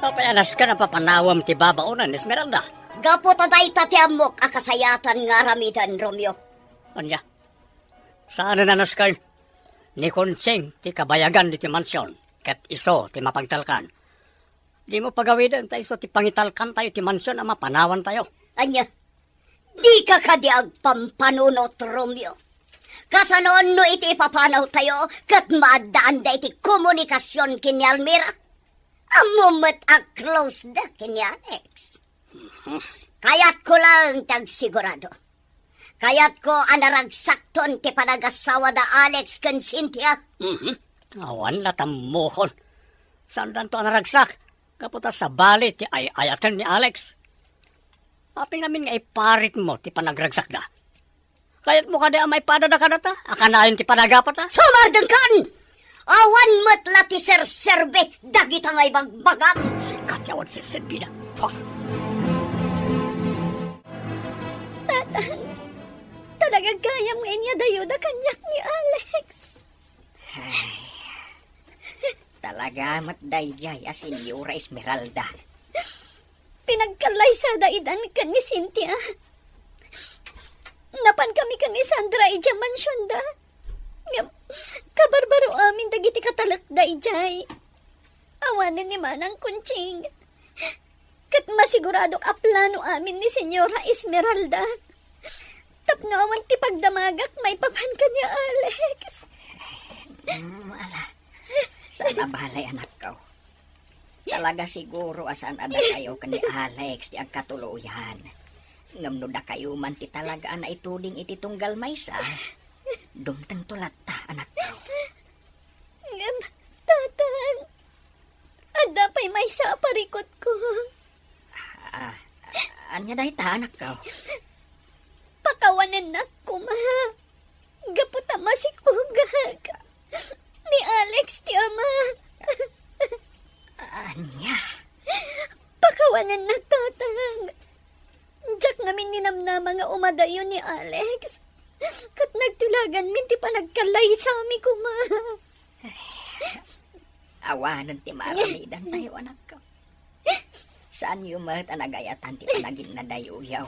Apay a nasken a papanawem ti babaonen, Esmeralda? Gapu ta dayta ti ammok a kasayaatan nga aramiden, Romeo. Ania? Saanen a nasken? Ni Conching ti kabayagan ditoy mansion, ket isu ti mapagtalkan. Dimo pagawiden ta isu ti pangitalkantayo ti mansion a mapanawantayo. Ania? Dika kadi agpampanunot, Romeo? Kasano no iti ipapanawtayo ket maaddaanda iti komunikasion ken ni Almira? Ammom met a close da ken ni Alex. Kayatko laeng ti agsigurado. Kayatko a naragsakton ti panagasawa da Alex ken Cynthia. Mhm. Awan la tammokon. Saandanto a naragsak? Gapu ta sabali ti ay-ayaten ni Alex. Apay ngamin nga iparitmo ti panagragsakda? Kayatmo kadi a maipadada kadata a kanayon ti panagapatda? Sumardengkan! Awan met la ti serserbi dagita nga ibagbagam. Sika ti awan serserbida. Pah! Tatang, talaga gayam nga inyadayoda kaniak ni Alex. Ay, talaga met daydiay a Senyora Esmeralda. Pinagkallaysada idan ken ni Cynthia. Napankami ken ni Sandra idiay mansionda. Ngem, kabarbaro amin dagiti katalekda idiay. Awanen ni Manang Conching. Ket masiguradok a plano amin ni Senyora Esmeralda. Tapno awan ti pagdamagak maipapan ken ni Alex. Mm, ala. Saan a balay, anakko. Talaga siguro a saan a dakayo ken ni Alex ti agkatuloyan. Ngem no dakayo man ti talaga a naituding iti tunggal maysa, dumtengto latta, anakko. Ngem, Tatang, adda pay maysa a parikutko. Ah, ania dayta, anakko? Pakawanennak koma. Gapu ta masikugak. Ni Alex ti ama. Ania? Pakawanennak, Tatang. Diak ngamin ninamnama nga umadayo ni Alex. Ket nagtulaganmin ti panagkallaysami koma. Awanen ti maaramidantayo, anakko. Saanyo met a nagayatan ti panaginnadayoyo.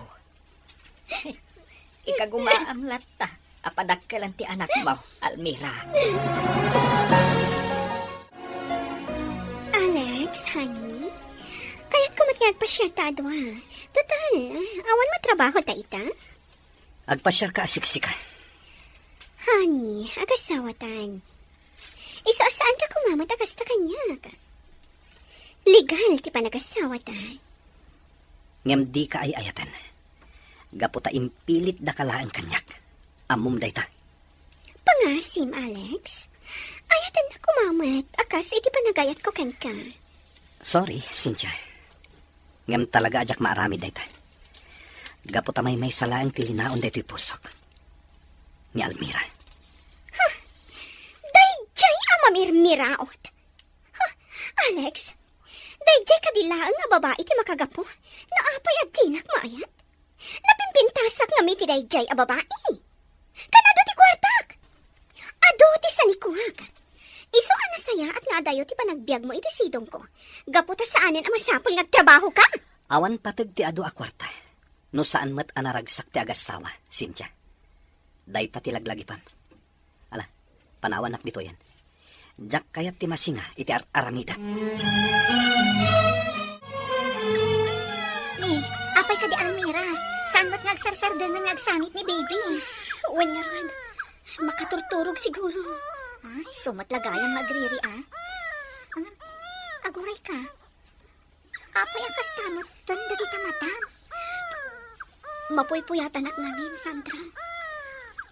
Ikagumaam latta a padakkelen ti anakmo, Almira. Alex, honey, kayatko met nga agpasiar ta a dua. Total, awan met trabaho ta ita. Agpasiarka a siksika. Honey, agasawatan. Isu a saanka koma met a kasta kaniak. Legal ti panagasawata. Ngem dika ay-ayaten. Gapu ta impilitdaka laeng kaniak. Ammom dayta. Pangasim, Alex. Ayatennak koma met a kas iti panagayatko kenka. Sorry, Cynthia. Ngem talaga a diak maaramid dayta. Gapu ta maymaysa laeng ti linaon daytoy pusok. Ni Almira. Ha? Daydiay a mamirmiraot? Ha? Alex, daydiay kadi laeng a babai ti makagapu no apay a dinak maayat? Napimpintasak ngem iti daydiay a babai. Kan adu ti kuartak? Adu ti sanikuak. Isu a nasayaat nga adayo ti panagbiagmo iti sidongko. Gapu ta saanen a masapul nga agtrabahoka. Awan pateg ti adu a kuarta. No saan met a naragsak ti agassawa, Cynthia. Dayta ti laglagipam. Ala, panawannak ditoyen. Diak kayat ti masinga iti ar-aramidak. Ni, apay kadi Almira? Saan met nga agsarsardengen nga agsanit ni baby? Wen ngarud, makaturturog siguro. Ay, isu met la gayam nga agriri, a. Ngem, aguray ka. Apay a kasta metten dagita matam? Mapuypuyatanak ngamin, Sandra.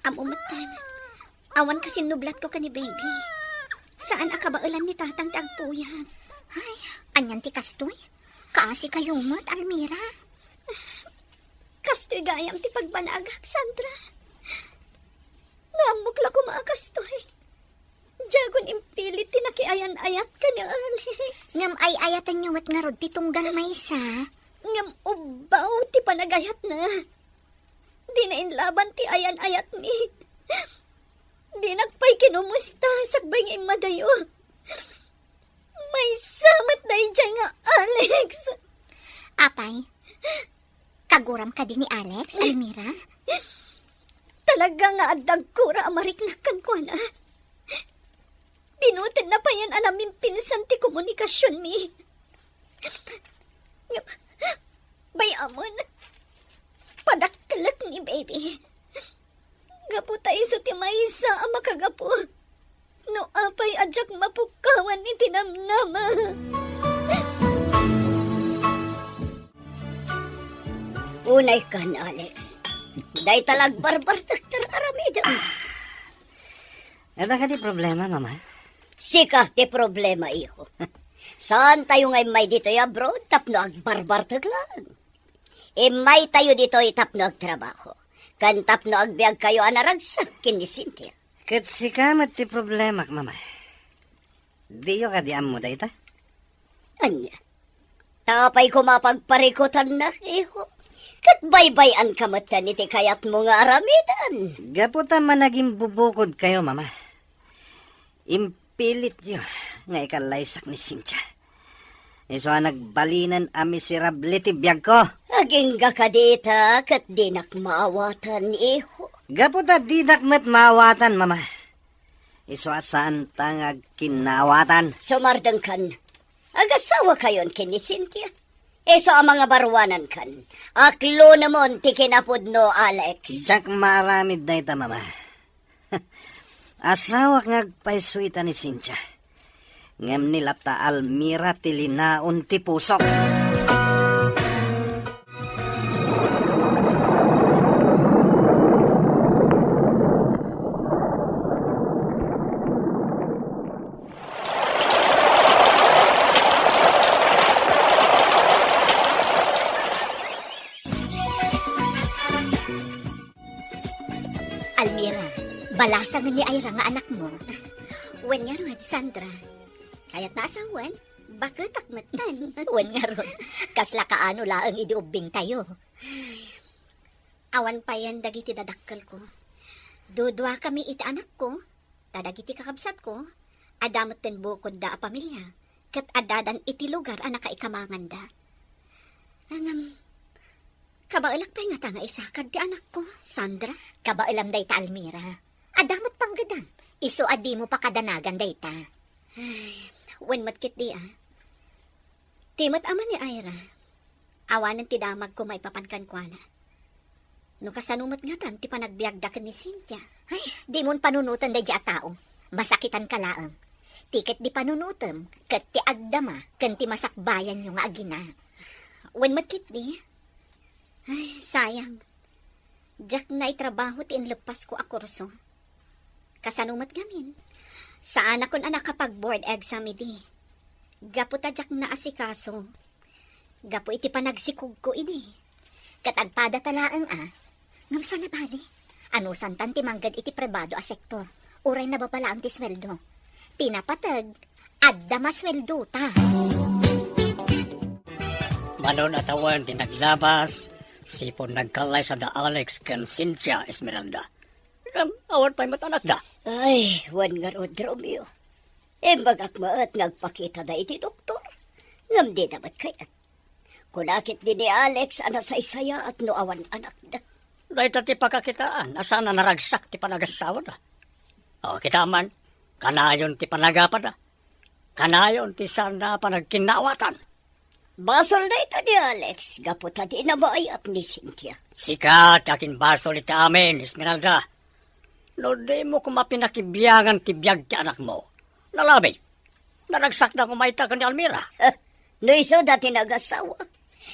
Ammo metten, awan kasinnublatko ken ni Baby. Saan a kabaelan ni Tatang ti agpuyat. Ay, anian ti kastoy? Kaasikayo met, Almira. Kastoy gayam ti pagbanagak, Sandra. No ammok la koma a kastoy, diakon impilit ti nakiayan-ayat ken ni Alex. Ngem ay-ayatenyo met ngarud ti tunggal maysa? Ngem ubbaw ti panagayatna. Dina inlaban ti ayan-ayatmi. Dinak pay kinumusta sakbay nga immadayo. Maysa met daydiay nga Alex. Apay, kaguram kadi ni Alex, Almira? Talaga nga adda agkura a mariknak kenkuana. Binutedna payen a namimpinsan ti komunikasionmi. Ngem, bay-amon, padakkelek ni Baby. Gapu ta isu ti maysa a makagapu no apay a diak mapukkawan iti namnama. Unay kan, Alex. Dayta la agbarbartek ti aramidem. Adda kadi problema, Mama? Sika ti problema, iho. Saantayo nga immay ditoy abroad tapno agbarbartek laeng. Immaytayo ditoy tapno agtrabaho, ken tapno agbiagkayo a naragsak ken ni Cynthia. Ket sika met ti problemak, Mama. Diyo kadi ammo dayta? Ania? Ta apay koma pagparikutannak, iho? Ket baybay-anka metten iti kayatmo nga aramiden. Gapu ta managimbubukodkayo, Mama. Impilityo nga ikallaysak ni Cynthia. Isu a nagbalinen a miserable ti biagko. Agingga kadita ket dinak maawatan, iho. Gapu ta dinak met maawatan, Mama. Isu a saanta nga agkinnaawatan. Sumardengkan. Agasawakayon ken ni Cynthia. Isu a mangabaruanankan. Aklonemon ti kinapudno, Alex. Diak maaramid dayta, Mama. Asawak nga agpayso ita ni Cynthia. Ngem ni latta Almira ti linaon ti pusok. Almira, balasangen ni Ira nga anakmo. Wen ngarud, Sandra. Kayatna a sawen, baketak metten. Wen ngarud, kasla kaano laeng idi ubbingtayo. Awan payen dagiti dadakkelko. Duduakami iti anakko, ta dagiti kakabsatko, adda metten bukodda a pamilia, ket addadan iti lugar a nakaikamanganda. Ngem, kabaelak pay ngata nga isakad ti anakko, Sandra? Kabaelam dayta, Almira. Adda met panggedam, isu a dimo pakadanagan dayta. Ay, wen met ketdi, a. Ti met ama ni Ira, awanen ti damagko maipapan kenkuana. No kasano met ngatan ti panagbiagda ken ni Cynthia? Ay, dimon panunoten daydiay a tao. Masakitanka laeng. Ti ketdi panunotem ket ti agdama ken ti masakbayanyo nga agina. Wen met ketdi? Ay, sayang. Diak naitrabaho ti inleppasko a kurso. Kasano met ngamin? Saanakon a nakapag-board exam idi. Gapu ta diak naasikaso. Gapu iti panagsikogko idi. Ket agpadata laeng a. Ngem saan a bali? Anusantan ti mangged iti pribado a sektor. Uray nababa laeng ti sueldo. Ti napateg, adda masueldota. Manon a tawen ti naglabas, sipon nagkallaysa da Alex ken Cynthia Esmeralda. Ngem awan pay met anakda. Ay, wen ngarud, Romeo. Imbagak met nga agpakitada iti doktor. Ngem dida met kayat. Kuna ketdi ni Alex a nasaysayaat no awan anakda. Dayta ti pakakitaan a saan a naragsak ti panagasawada. O, kita man, kanayon ti panagapada. Kanayon ti saan a panagkinnaawatan. Basol dayta ni Alex, gapu ta dina maayat ni Cynthia. Sika ti akinbasol iti amin, Esmeralda. No dimo koma pinakibiangan ti biag ti anakmo, nalabi. Naragsakda koma ita ken ni Almira. No isuda ti nagasawa,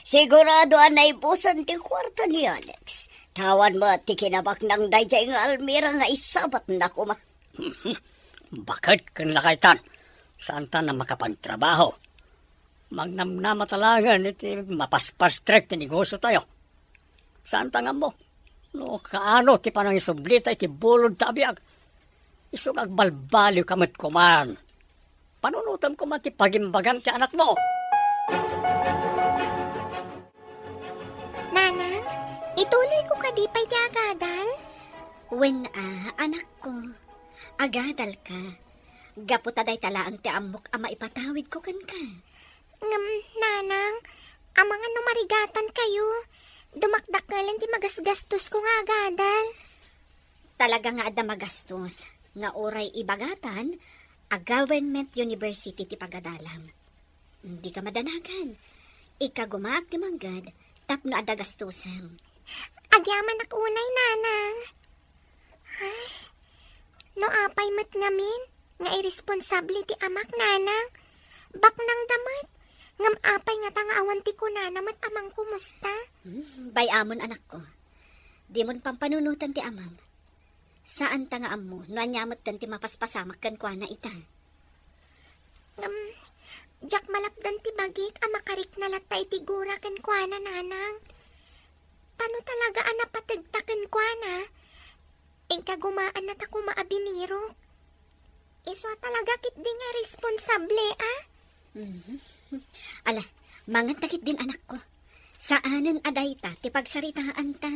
sigurado a naibusan ti kuarta ni Alex. Awan met ti kinabaknang daydiay nga Almira nga isabatna koma. Baket ken lakaytan, saanta a makapagtrabaho. Magnamnamata laengen iti mapaspastrek ti negosiotayo. Saanta nga ammo no kaano ti panangisublita iti bulod ta a biag. Isu nga agbalbaliwka met koman. Panunotem koma ti pagimbagan ti anakmo. Nanang, ituloyko kadi pay ti agadal? Wen a, anakko. Agadalka. Gapu ta dayta laeng ti ammok a maipatawidko kenka. Ngem, Nanang, amangan no marigatankayo. Dumakdakelen ti magasgastosko nga agadal. Talaga nga adda magastos, nga uray ibagatan a government university ti pagadalam. Dika madanagan. Ikagumaak ti mangged tapno adda gastosem. Agyamanak unay, Nanang. Ay, no apay met ngamin nga irresponsable ti amak, Nanang. Baknangda met. Ngem apay ngata nga awan ti kunana met a mangkumusta? Hmm, bay-amon, anakko. Dimon pampanunoten ti amam. Saanta nga ammo no ania metten ti mapaspasamak kenkuana ita. Ngem, diak malapdan ti bagik a makarikna latta iti gura kenkuana, Nanang. Ta no talaga a napategta kenkuana, inkagumaannata koma a binirok. Isu a talaga ketdi nga responsable, a? Mhm. Ala, manganta ketdin, anakko. Saanen a dayta ti pagsaritaanta.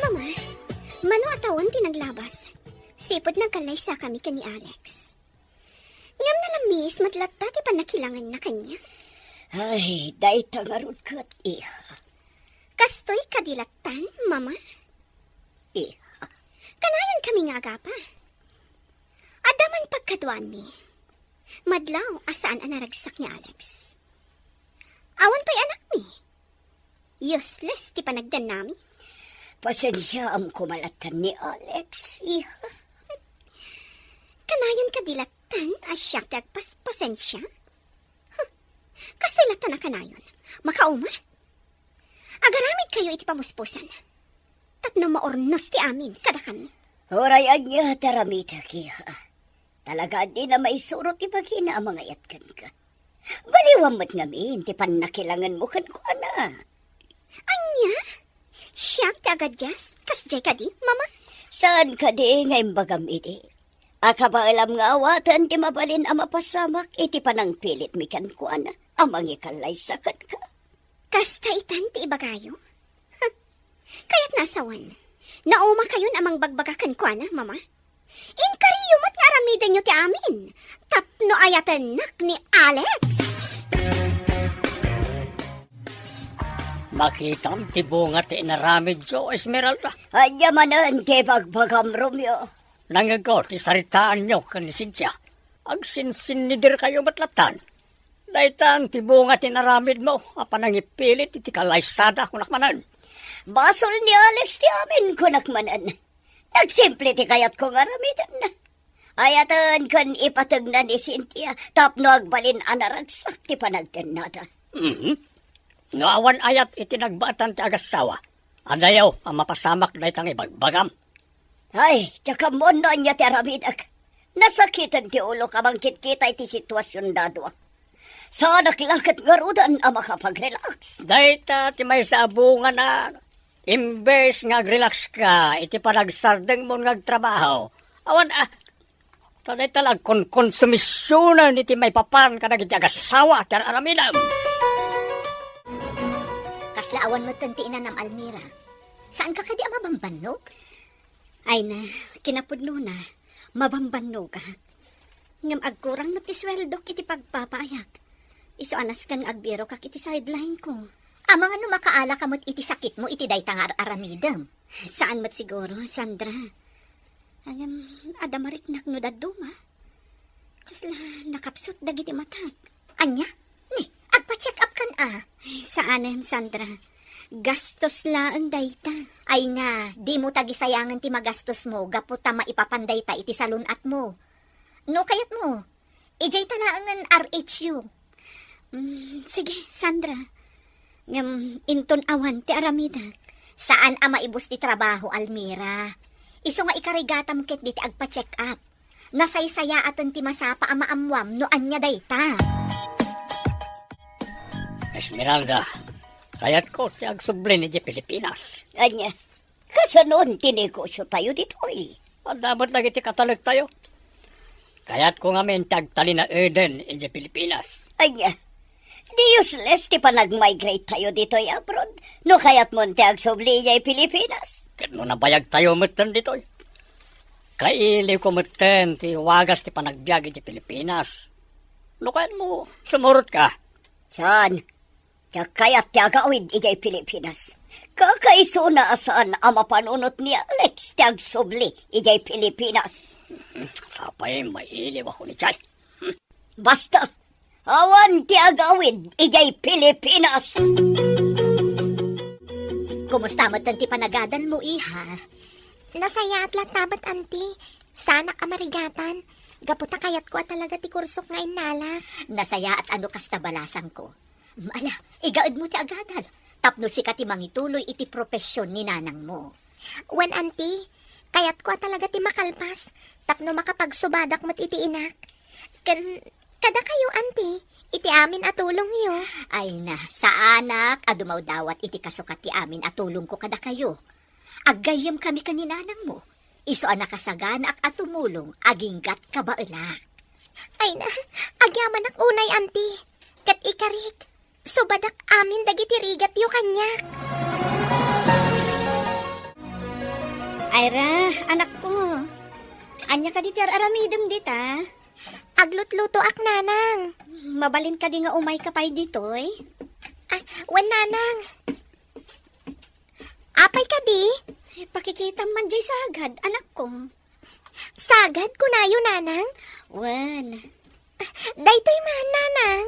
Mama, mano a tawen ti naglabas? Sipud nagkallaysakami ken ni Alex. Ngem nalamis met latta ti pannakilangenna kaniak. Ay, dayta ngarud ket, iha. Kastoy kadi lattan, Mama? Iha. Kanayonkami nga agapa. Adda man pagkaduanmi. Madlaw a saan a naragsak ni Alex. Awan pay anakmi. Useless ti panagdannami. Pasensiaam koma lattan ni Alex, iha. Kanayon kadi lattan a siak ti agpaspasensia? Huh. Kastoy lattan a kanayon. Makauma? Agaramidkayo iti pamuspusan. Tapno maurnos ti amin kadakami. Uray ania ti aramidek, iha. Talaga a dina maisuro ti bagina a mangayat kenka. Baliwam met ngamin ti pannakilangenmo kenkuana. Ania? Siak ti agadjust? Kasdiay kadi, Mama? Saan kadi nga imbagam idi a kabaelam nga awaten ti mabalin a mapasamak iti panangpilitmi kenkuana a mangikallaysa kenka? Kasta itan ti ibagayo? Huh. Kayatna a sawen, naumakayon a mangbagbaga kenkuana, Mama? Inkariyo met nga aramidenyo ti amin tapno ayatennak ni Alex. Makitam ti bunga ti inaramidyo, Esmeralda. Ania manen ti ibagbagam, Romeo? Nangngegko ti saritaanyo ken ni Cynthia. Agsinsinnidirkayo met lattan. Daytan ti bunga ti inaramidmo a panangipilit iti kalaysada, kunak manen. Basol ni Alex ti amin, kunak manen. Nagsimple ti kayatko nga aramiden. Ayaten ken ipategna ni Cynthia tapno agbalin a naragsak ti panagdennada. Mhm. No awan ayat iti nagbaetan ti agassawa, adayo a mapasamak dayta nga ibagbagam. Ay, diak ammo no ania ti aramidek. Nasakiten ti ulok a mangkitkita iti situasionda a dua. Saanak la ket ngaruden a makapagrelax. Dayta ti maysa a bungana. Imbes nga agrelaxka iti panagsardengmo nga agtrabaho, awan a, ta dayta la agkonkonsumisionen iti maipapan kadagiti agassawa ti ar-aramidem. Kasla awan metten ti inanam, Almira. Saanka kadi a mabambannog? Ay na, kinapudnona, mabambannogak. Ngem agkurang met ti sueldok iti pagpapaayak. Isu a nasken nga agbirokak iti sideline ko. Amangan no makaalaka met iti sakitmo iti dayta nga ar-aramidem. Saan met siguro, Sandra. Ngem, adda mariknak no dadduma. Kasla nakapsut dagiti matak. Ania? Ni, agpa-check up kan a? Ay, saanen, Sandra. Gastos laeng dayta. Ay nga, dimo tagisayangen ti magastosmo gapu ta maipapan dayta iti salun-atmo. No kayatmo, Idiay ta laengen R H U. Mm, sige, Sandra. Ngem inton awan ti aramidek. Saan a maibus ti trabaho, Almira. Isu nga ikarigatam ketdi ti agpa-check up. Nasaysayaaten ti masapa a maammuam no ania dayta. Esmeralda, kayatko ti agsubli idiay Pilipinas. Ania? Kasanon ti negosyo tayo ditoy? Adda met dagiti katalektayo. Kayatko ngamin ti agtalinaeden idiay Pilipinas. Ania? Di useless ti panag-migrate tayo ditoy abroad no kayatmon ti agsubli idiay Pilipinas? Ket no nabayagtayo metten ditoy, kailiwko metten ti wagas ti panagbiag idiay Pilipinas. No kayatmo, sumurotka. Saan? Diak kayat ti agawid idiay Pilipinas. Kakaisuna a saan a mapanunot ni Alex ti agsubli idiay Pilipinas. Sapay mailiwko idiay. Basta, awan ti agawid idiay Pilipinas. Kumusta met ti panagadalmo, iha? Nasayaat latta met, anti. Saanak a marigatan. Gapu ta kayatko a talaga ti kursok nga innala. Nasayaat a no kasta balasangko. Ala, igaedmo ti agadal tapno sika ti mangituloy iti profesion ni nanangmo. Wen, anti, kayatko a talaga ti makalpas tapno makapagsubadak met iti inak. Ken kadakayo, anti, iti amin a tulongyo. Ay na, saanak a dumawdawat iti kasukat ti amin a tulongko kadakayo. Aggayyemkami ken ni nanangmo. Isu a nakasaganaak a tumulong aginggat kabaelak. Ay na, agyamanak unay, anti. Ket ikarik, subadak amin dagiti rigatyo kaniak. Ayra, anakko. Ania kadi ti ar-aramidem dita? Aglutlutoak, nanang. Mabalin kadi nga umayka pay ditoy? Ah, wen, nanang. Apay kadi? Pakikitam man jay sagad, anakko. Sagad, kunayo, nanang? Wen. Daytoy man, nanang.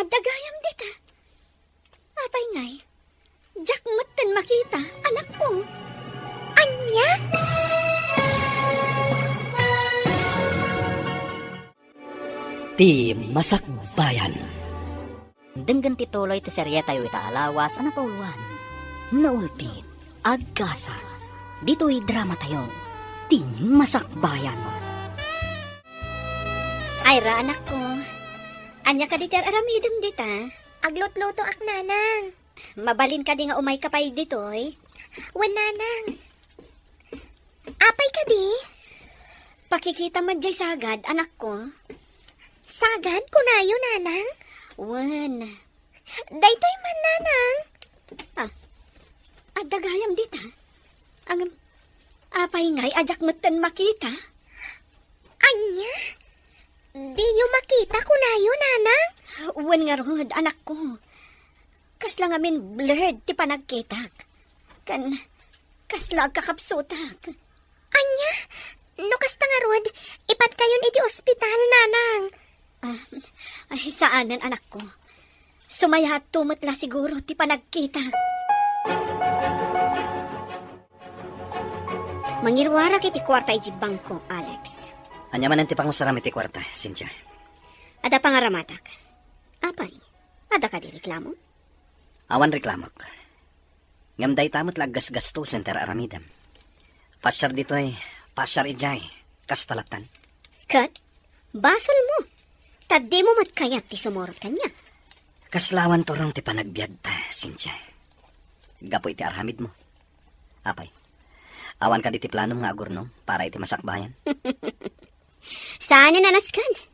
Adda gayam dita. Apay ngay? Diak metten makita, anakko. Ania? Ti Masakbayan. Denggen ti tuloy ti serietayo ita a lawas a napauluan, Naulpit, Agkasa. Ditoy dramatayo, Ti Masakbayan. Ayra, anakko. Ania kadi ti ar-aramidem dita? Aglutlutoak, nanang. Mabalin kadi nga umayka pay ditoy? Wen, nanang. Apay kadi? Pakikita met jay sagad, anakko. Sagad, kunayo, nanang? Wen. Daytoy man, nanang. Ah, adda gayam dita. Ang, apay ngay a diak metten makita? Ania? Diyo makita, kunayo, nanang? Wen ngarud, anakko. Kasla ngamin blurred ti panagkitak. Ken kasla agkakapsutak. Ania? No kasta ngarud, ipadkayon iti ospital, nanang. Ah, ay, saanen, anakko. Sumayaatto met la siguro ti panagkitak. Mangiruarak iti kuarta iti bangko, Alex. Ania manen ti pangusaram iti kuarta, Cynthia? Adda pangaramatak. Apay, adda kadi reklamo? Awan reklamok. Ngem dayta met la aggasgastosen ti ar-aramidem. Pasiar ditoy, pasiar idiay, kasta lattan. Ket, basolmo, ta dimo met kayat ti sumurot kaniak. Kasla awan turong ti panagbiagta, Cynthia. Gapu iti aramidmo. Apay, awan kadi ti planom nga agurnong para iti masakbayan? Saanen a nasken.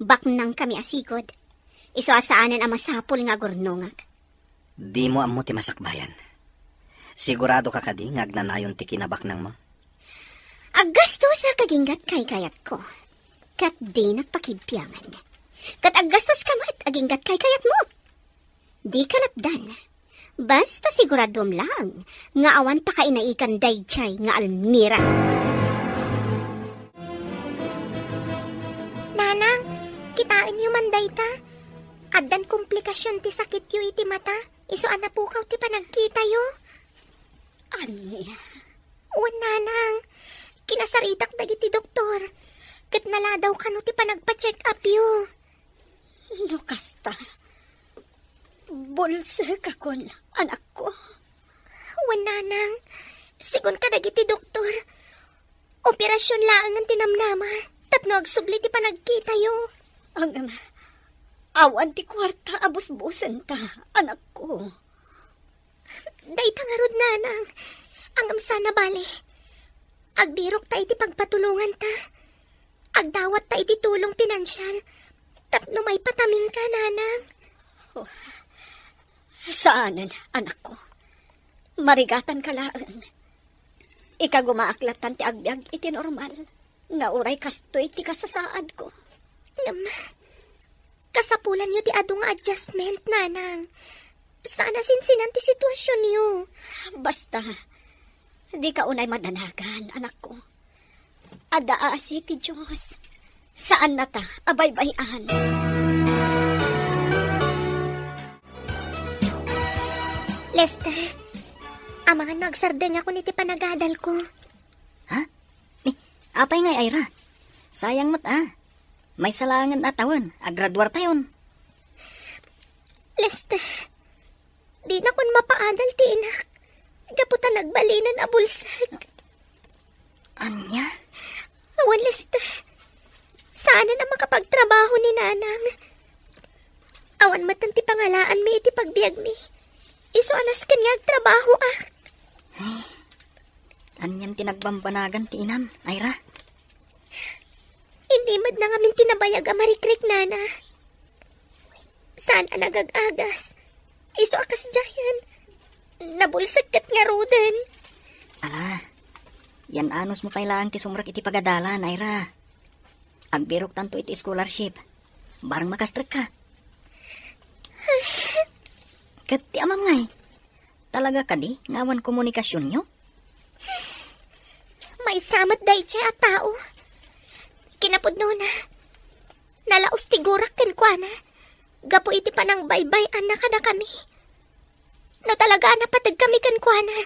Baknangkami a sigud. Isu a saanen a masapul nga agurnongak. Dimo ammo ti masakbayan. Sigurado ka kadi nga agnanayon ti kinabaknangmo? Aggastosak aginggat kaykayatko. Ket dinak pakigpiangen. Ket aggastoska met aginggat kaykayatmo. Di kalapdan. Basta siguraduam laeng nga awan pakainaikan daydiay nga Almira. Nanang, kitaenyo man dayta. Addan komplikasyon ti sakityo iti mata, isu a napukaw ti panagkitayo. Ania? Wen, nanang, kinasaritak dagiti doktor. ket naladaw kano ti panagpa-check-upyo. No kasta, bulsekakon, anakko. Wen, nanang, sigun kadagiti doktor, operasion laengen ti namnama tapno agsubli ti panagkitayo. Ang, awan ti kuarta a busbusenta, anakko. Dayta ngarud, nanang. Ngem saan a bale. Agbirokta iti pagpatulonganta. Agdawatta iti tulong pinansial tapno maipataminka, nanang. Oh, saanen, anakko. Marigatanka laeng. Ikagumaak lattan ti agbiag iti normal nga uray kastoy ti kasasaadko. Ngem, kasapulanyo ti adu nga adjustment, nanang. Saan a sinsinan ti situasionyo. Basta, dika unay madanagan, anakko. Adda aasi ti Dios. Saannata a baybay-an. Lester, amangan no agsardengakon iti panagadalko. Ha? Eh, apay ngay, Ira? Sayang met a. Maysa laengen a tawen, agraduartayon. Lester, dinakon mapaadal ti inak gapu ta nagbalinen a bulsek. Ania? Awan, Lester. Saanen a makapagtrabaho ni nanang. Awan metten ti pangalaanmi iti pagbiagmi. Isu a nasken nga agtrabahoak. Anian ti nagbambanagan ti inam, Ira? Inimed na ngamin ti nabayag a marikriknana. Saan a nagag-agas. Isu a kasdiayen, nabulsek ket ngaruden. Ala, yan-anosmo pay laeng ti sumrek iti pagadalan, Ira. Agbiroktanto iti scholarship. Barang makastrekka. Ket ti amam ngay, talaga kadi nga awan komunikasionyo? Maysa met daydiay a tao. Kinapudnona, nalaus ti gurak kenkuana gapu iti panangbaybay-anna kadakami. No talaga a napateg kami kenkuana,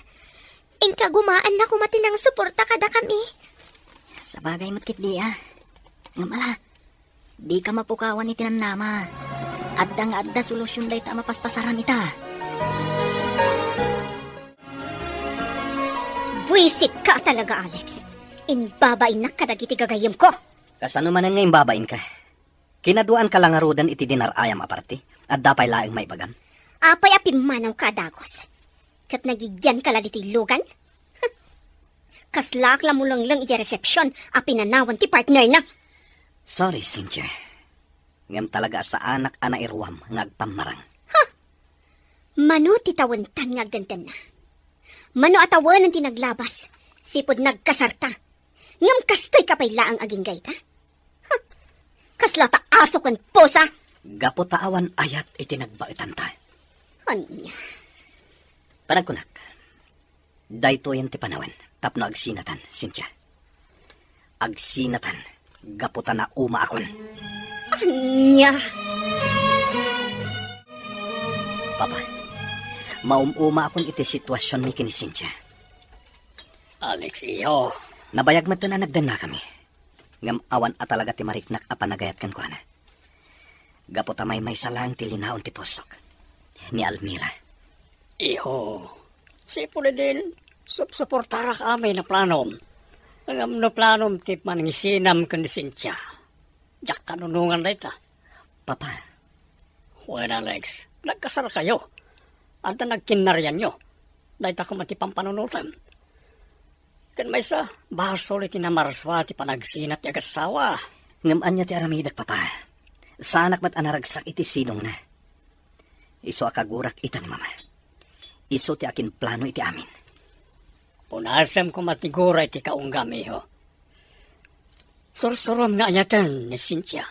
inka gumaanna koma ti nangsuporta kadakami. Sabagay met ketdi a. Ngem ala, dika mapukawan iti namnama. Adda nga adda solusion dayta a mapaspasaram ita. Buisitka talaga, Alex. Imbabainnak kadagiti gagayyemko. Kasano manen nga imbabainka? Kinaduaanka la ngaruden iti dinar-ayam a parti. Adda pay laeng maibagam. Apay a pimmanawka a dagus? Ket nagigianka la ditoy lugan? Kaslaak la mulengleng iti resepsion a pinanawan ti partnerna. Sorry, Cynthia. Ngem talaga a saanak a nairuam nga agpammarang. Ha? Mano ti tawentan nga agdendenna? Mano a tawenen ti naglabas, sipud nagkasarta? Ngem kastoyka pay laeng agingga ita? Ha? Kasla ta aso ken pusa? Gapu ta awan ayat iti nagbaetanta. Ania? Panagkunak, daytoyen ti panawen tapno agsinatan, Cynthia. Agsinatan gapu ta naumaakon. Ania? Papa, maum-umaakon iti situasionmi ken ni Cynthia. Alex, iyo. Nabayag metten a nagdennakami. Ngem awan a talaga ti mariknak a panagayat kenkuana. Gapu ta maymaysa laeng ti linaon ti pusok. Ni Almira. Iho, sipud idin, supsuportarak amin a planom. Ngem no planom ti panangisinam ken ni Cynthia, diak kanunongan dayta. Papa. Wen, Alex, nagkasarkayo. Adda nagkinnarianyo. Dayta koma ti pampanunotem. Ken maysa, basol iti namarsua ti panagsinat ti agassawa. Ngem ania ti aramidek, Papa? Saanak met a naragsak iti sidongna. Isu a kagurak ita ni Mama. Isu ti akinplano iti amin. Punasem koma ti gura iti kaunggam, iho. Sursurom nga ayaten ni Cynthia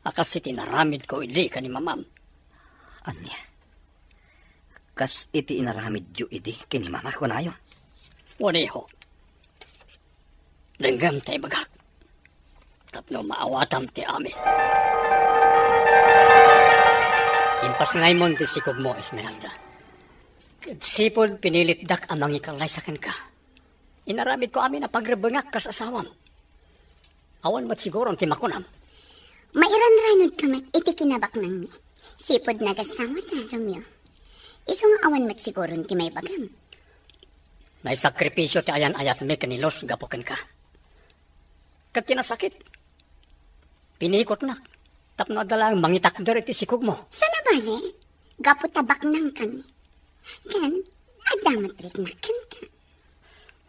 a kas iti inaramidko idi ken ni Mamam. Ania? Kas iti inaramidyo idi ken ni Mama, kunayo? Wen, iho. Denggem ta ibagak tapno maawatam ti amin. Impasngaymon ti sikogmo, Esmeralda. Ket sipud pinilitdak a mangikallaysa kenka, inaramidko amin a pagrebbengak kas asawam. Awan met siguron ti makunam. Mairanranudka met iti kinabaknangmi. Sipud nagasawata, Romeo. Isu nga awan met siguron ti maibagam. Naisakripisio ti ayan-ayatmi ken ni Luz gapu kenka. Ket ti nasakit, pinikotnak tapno adda laeng mangitakder iti sikogmo. Saan a bale, gapu ta baknangkami. Ken adda met riknak kenka.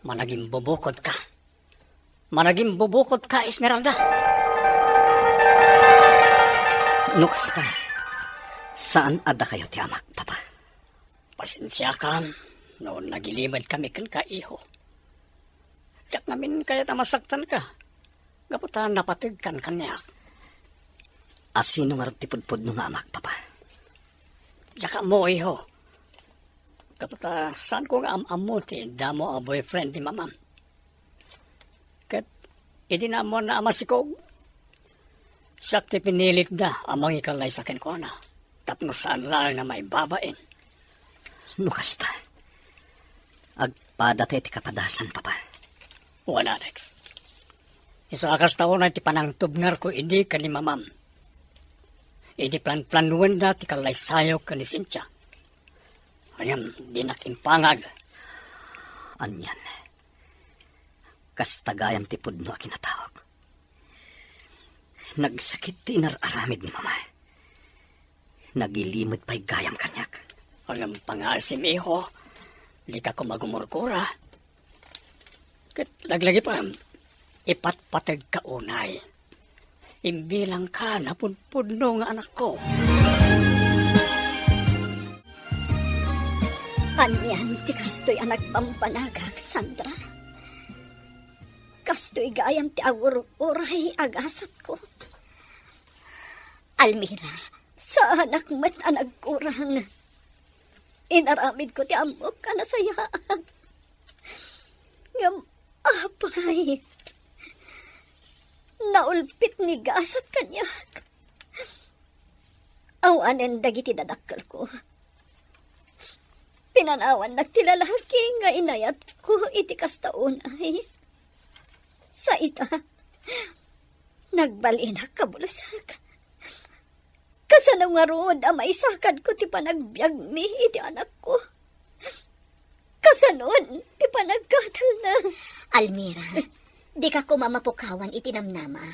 Managimbubukodka. Managimbubukodka, Esmeralda. No kasta, saan a dakayo ti amak, Papa? Pasensiakam no nagilimedkami kenka, iho. Diak ngamin kayat a masaktanka gapu ta napategkan kaniak. A sino ngarud ti pudpudno nga amak, Papa? Diak ammo, iho. Gapu ta saanko nga am-ammo ti damo a boyfriend ni mamam. Ket idi naammoanna a masikog, siak ti pinilitda a mangikallaysa kenkuana tapno saan laeng a maibabain. No kasta, agpada tayo ti kapadasan, Papa. Wen, Alex. Isu a kasta unay ti panangtubngarko idi ken ni mamam. Idi planplanuenda ti kallaysayo ken ni Cynthia. Ngem dinak impangag. Anian, kasta gayam ti pudno a kinataok. Nagsakit ti inar-aramid ni Mama. Nagilimed pay gayam kaniak. Ngem pangaasim, iho, dika koma gumurgura. Ket laglagipem, ipatpategka unay. Imbilangka napudpudno nga anakko. Anian ti kastoy a nagbambanagak, Sandra? Kastoy gayam ti agur-uray a gasatko. Almira, saanak met a nagkurang. Inaramidko ti ammok a nasayaat. Ngem apay, naulpit ni gasat kaniak. Awanen dagiti dadakkelko. Pinanawannak ti lalaki nga inayatko iti kasta unay. Sa ita, nagbalinak kabulsak. Kasano ngarud a maisakadko ti panagbiagmi iti anakko? Kasanon ti panagkatalna? Almira, dika koma mapukawan iti namnama.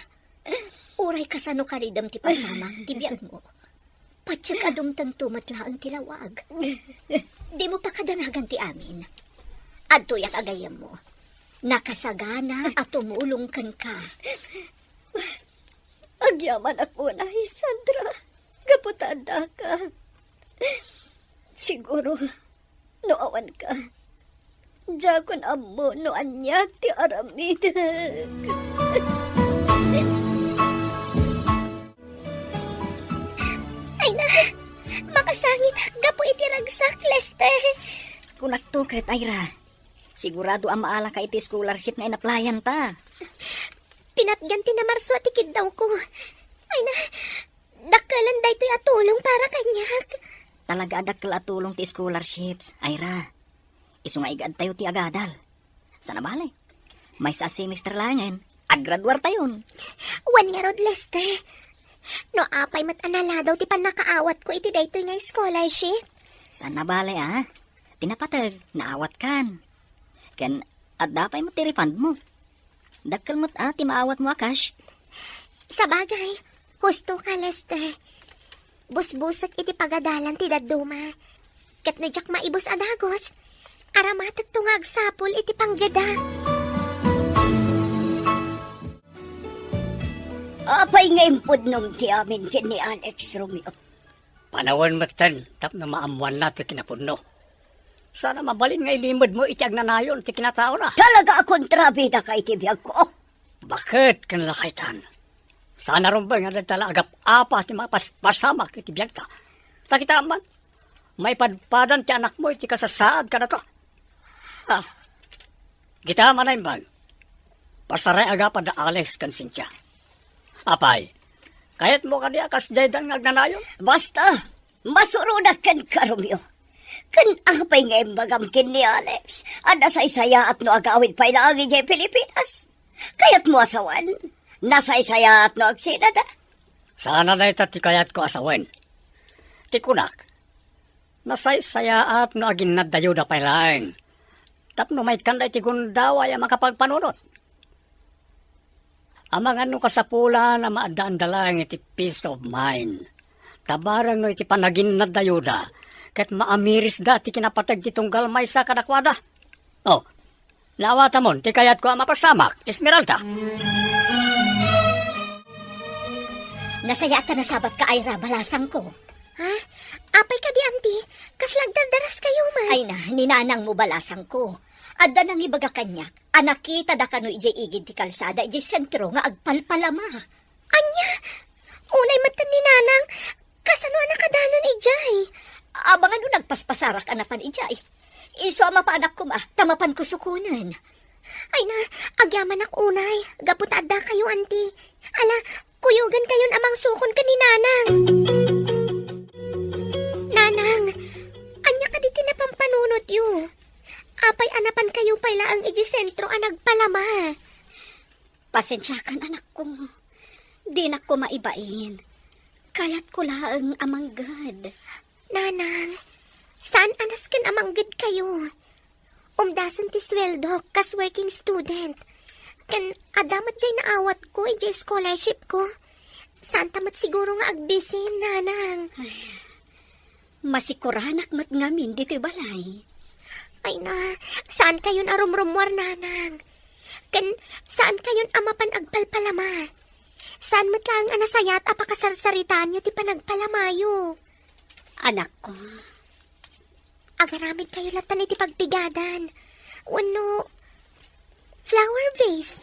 Uray kasano karidem ti pasamak ti biagmo. Patiek a dumtengto met laeng ti lawag. Dimo pakadanagan ti amin. Adtoyak a gayyemmo. Nakasagana a tumulong kenka. Agyamanak unay, Sandra, gapu ta addaka. Siguro, no awanka, diakon ammo no ania ti aramidek. Ay na, makasangitak gapu iti ragsak, Lester. Kunakto ket, Ira. Sigurado a maalaka iti scholarship nga inaplayan ta. Pinatgan ti namarso a ti kiddawko. Ay na, dakkelen daytoy a tulong para kaniak. Talaga a dakkel a tulong ti scholarships, Ira. Isu nga igaadtayo ti agadal. Saan a bale, maysa a semester laengen, agraduartayon. Wen ngarud, Lester, no apay met a naladaw ti pannakaawatko iti daytoy nga scholarship? Saan a bale, a. Ti napateg, naawatkan. Ken adda pay met ti refund mo. Dakkel met a ti maawatmo a cash. Sabagay, husto ka, Lester. Busbusek iti pagadalan ti dadduma. Ket no diak maibus a dagus, aramatekto nga agsapul iti panggeda. Apay nga impudnom ti amin ken ni Alex, Romeo? Panawen metten tapno maammoanna ti kinapudno. Saan a mabalin nga ilimedmo iti agnanayon ti kinataona. Talaga a kontrabidaka iti biagko. Baket ken lakaytan? Saan a rumbeng nga adda la agap-apa ti mapaspasamak iti biagta. Ta kitaem man, maipadpadan ti anakmo iti kasasaad kadata. Ah, Kita manaimbag, pasaray agapa da Alex ken Cynthia. Apay, kayatmo kadi a kasdiaydan nga agnanayon? Basta, masurodak kenka, Romeo. Ken apay nga imbagam ken ni Alex a nasaysayaat no agawid pay laeng idiay Pilipinas? Kayatmo a sawen? nasaysayaat no agsidada. Saan a dayta ti kayatko a sawen. Ti kunak, nasaysayaat no aginnaddayoda pay laeng. Tapno maikkanda iti gundaway a makapagpanunot. Amangan no kasapulan a maaddaanda laeng iti peace of mind. Ta barang no iti panaginnaddayoda, ket maamirisda ti kinapateg ti tunggal maysa kadakuada. Oh, naawatamon ti kayatko a mapasamak, Esmeralda. Nasayaat ta nasabatka, Ira, balasangko. Ha? Apay kadi, Auntie? Kasla agdardaraskayo man? Ay na, ni nanangmo, balasangko. Adda nangibaga kaniak a nakitada kano idiay igid ti kalsada idiay sentro nga agpalpalama. Ania? Unay met ni nanang, kasano a nakadanon idiay? Amangan no nagpaspasarak a napan idiay. Isu a mapanak koma, ta mapan kusukonen. Ay na, agyamanak unay, gapu ta addakayo, Auntie. Ala, kuyogan kayon a mangsukon ken ni Nanang. Nanang, ania kadi ti napampanunotyo? Apay a napankayo pay laeng idiay sentro a nagpalama? Pasensiakan, anakko. Dinak koma ibain. Kayatko laeng a mangged. Nanang, saan a nasken a manggedkayo? Umdasen ti sueldok kas working student. Ken adda met diay naawatko idiay scholarship ko. Saanta met siguro nga agbisin, Nanang. Masikuranak met ngamin ditoy balay. Ay na, saankayon a rumrummuar, Nanang. Ken saankayon a mapan agpalpalama. Saan met laeng a nasayaat a pakasarsaritaanyo ti panagpalamayo. Anakko, agaramidkayo latta iti pagpigadan. Wenno flower vase.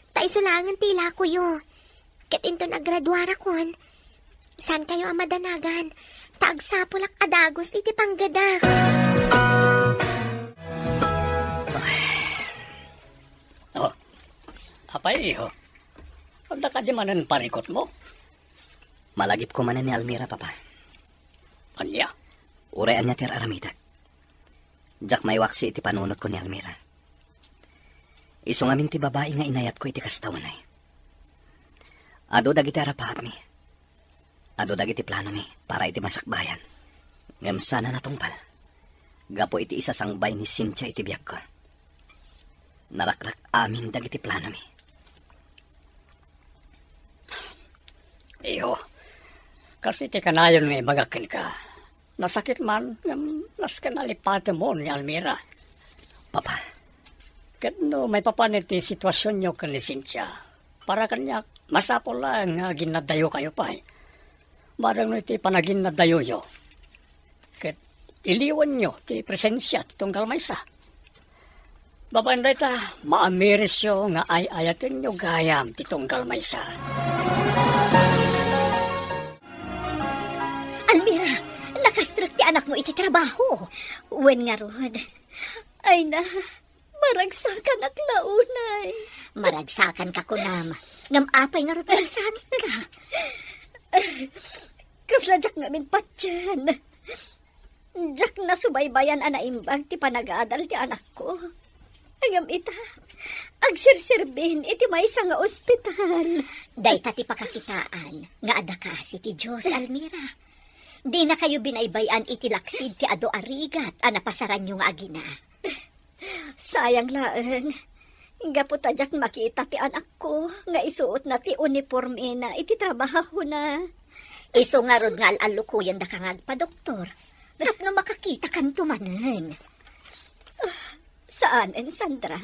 Ta isu laengen ti ilakoyo. Ket inton agraduarakon, saankayo a madanagan, ta agsapulak a dagus iti panggedak. Oh, apay, iho? Adda kadi manen parikutmo? Malagipko manen ni Almira, Papa. Ania? Uray ania ti ar-aramidek, diak maiwaksi iti panunotko ni Almira. Isu ngamin ti babai nga inayatko iti kasta unay. Adu dagiti arapaapmi. Adu dagiti planomi para iti masakbayan. Ngem saan a natungpal. Gapu iti isasangbay ni Cynthia iti biagko. Narakrak amin dagiti planomi. Iyo, kas iti kanayon nga ibagak kenka, nasakit man, ngem nasken a lipatemon ni Almira. Papa. Ket no maipapan iti situasionyo ken ni Cynthia, para kaniak, masapul laeng nga aginnaddayokayo pay. Bareng no iti panaginnaddayoyo, ket iliwanyo ti presensia ti tunggal maysa. Babaen dayta, maamirisyo nga ay-ayatenyo gayam ti tunggal maysa. Almira, nakastrek ti anakmo iti trabaho. Wen ngarud, ay na, maragsakanak la unay. Maragsakanka kunam, ngem apay ngarud a nasakitka? Kasla diak ngamin patien. Diak nasubaybayan a naimbag ti panagadal ti anakko. Ngem ita, agsirsirbin iti maysa nga ospital. Dayta ti pakakitaan nga adda kaasi ti Dios, Almira. Dinakayo binaybay-an iti laksid ti adu a rigat a napasaranyo nga agina. Sayang laeng. Gapu ta diak makita ti anakko nga isuotna ti unipormena iti trabahona. Isu ngarud nga al-allukoyendaka nga agpadoktor tapno makakitakanto manen. Saanen, Sandra.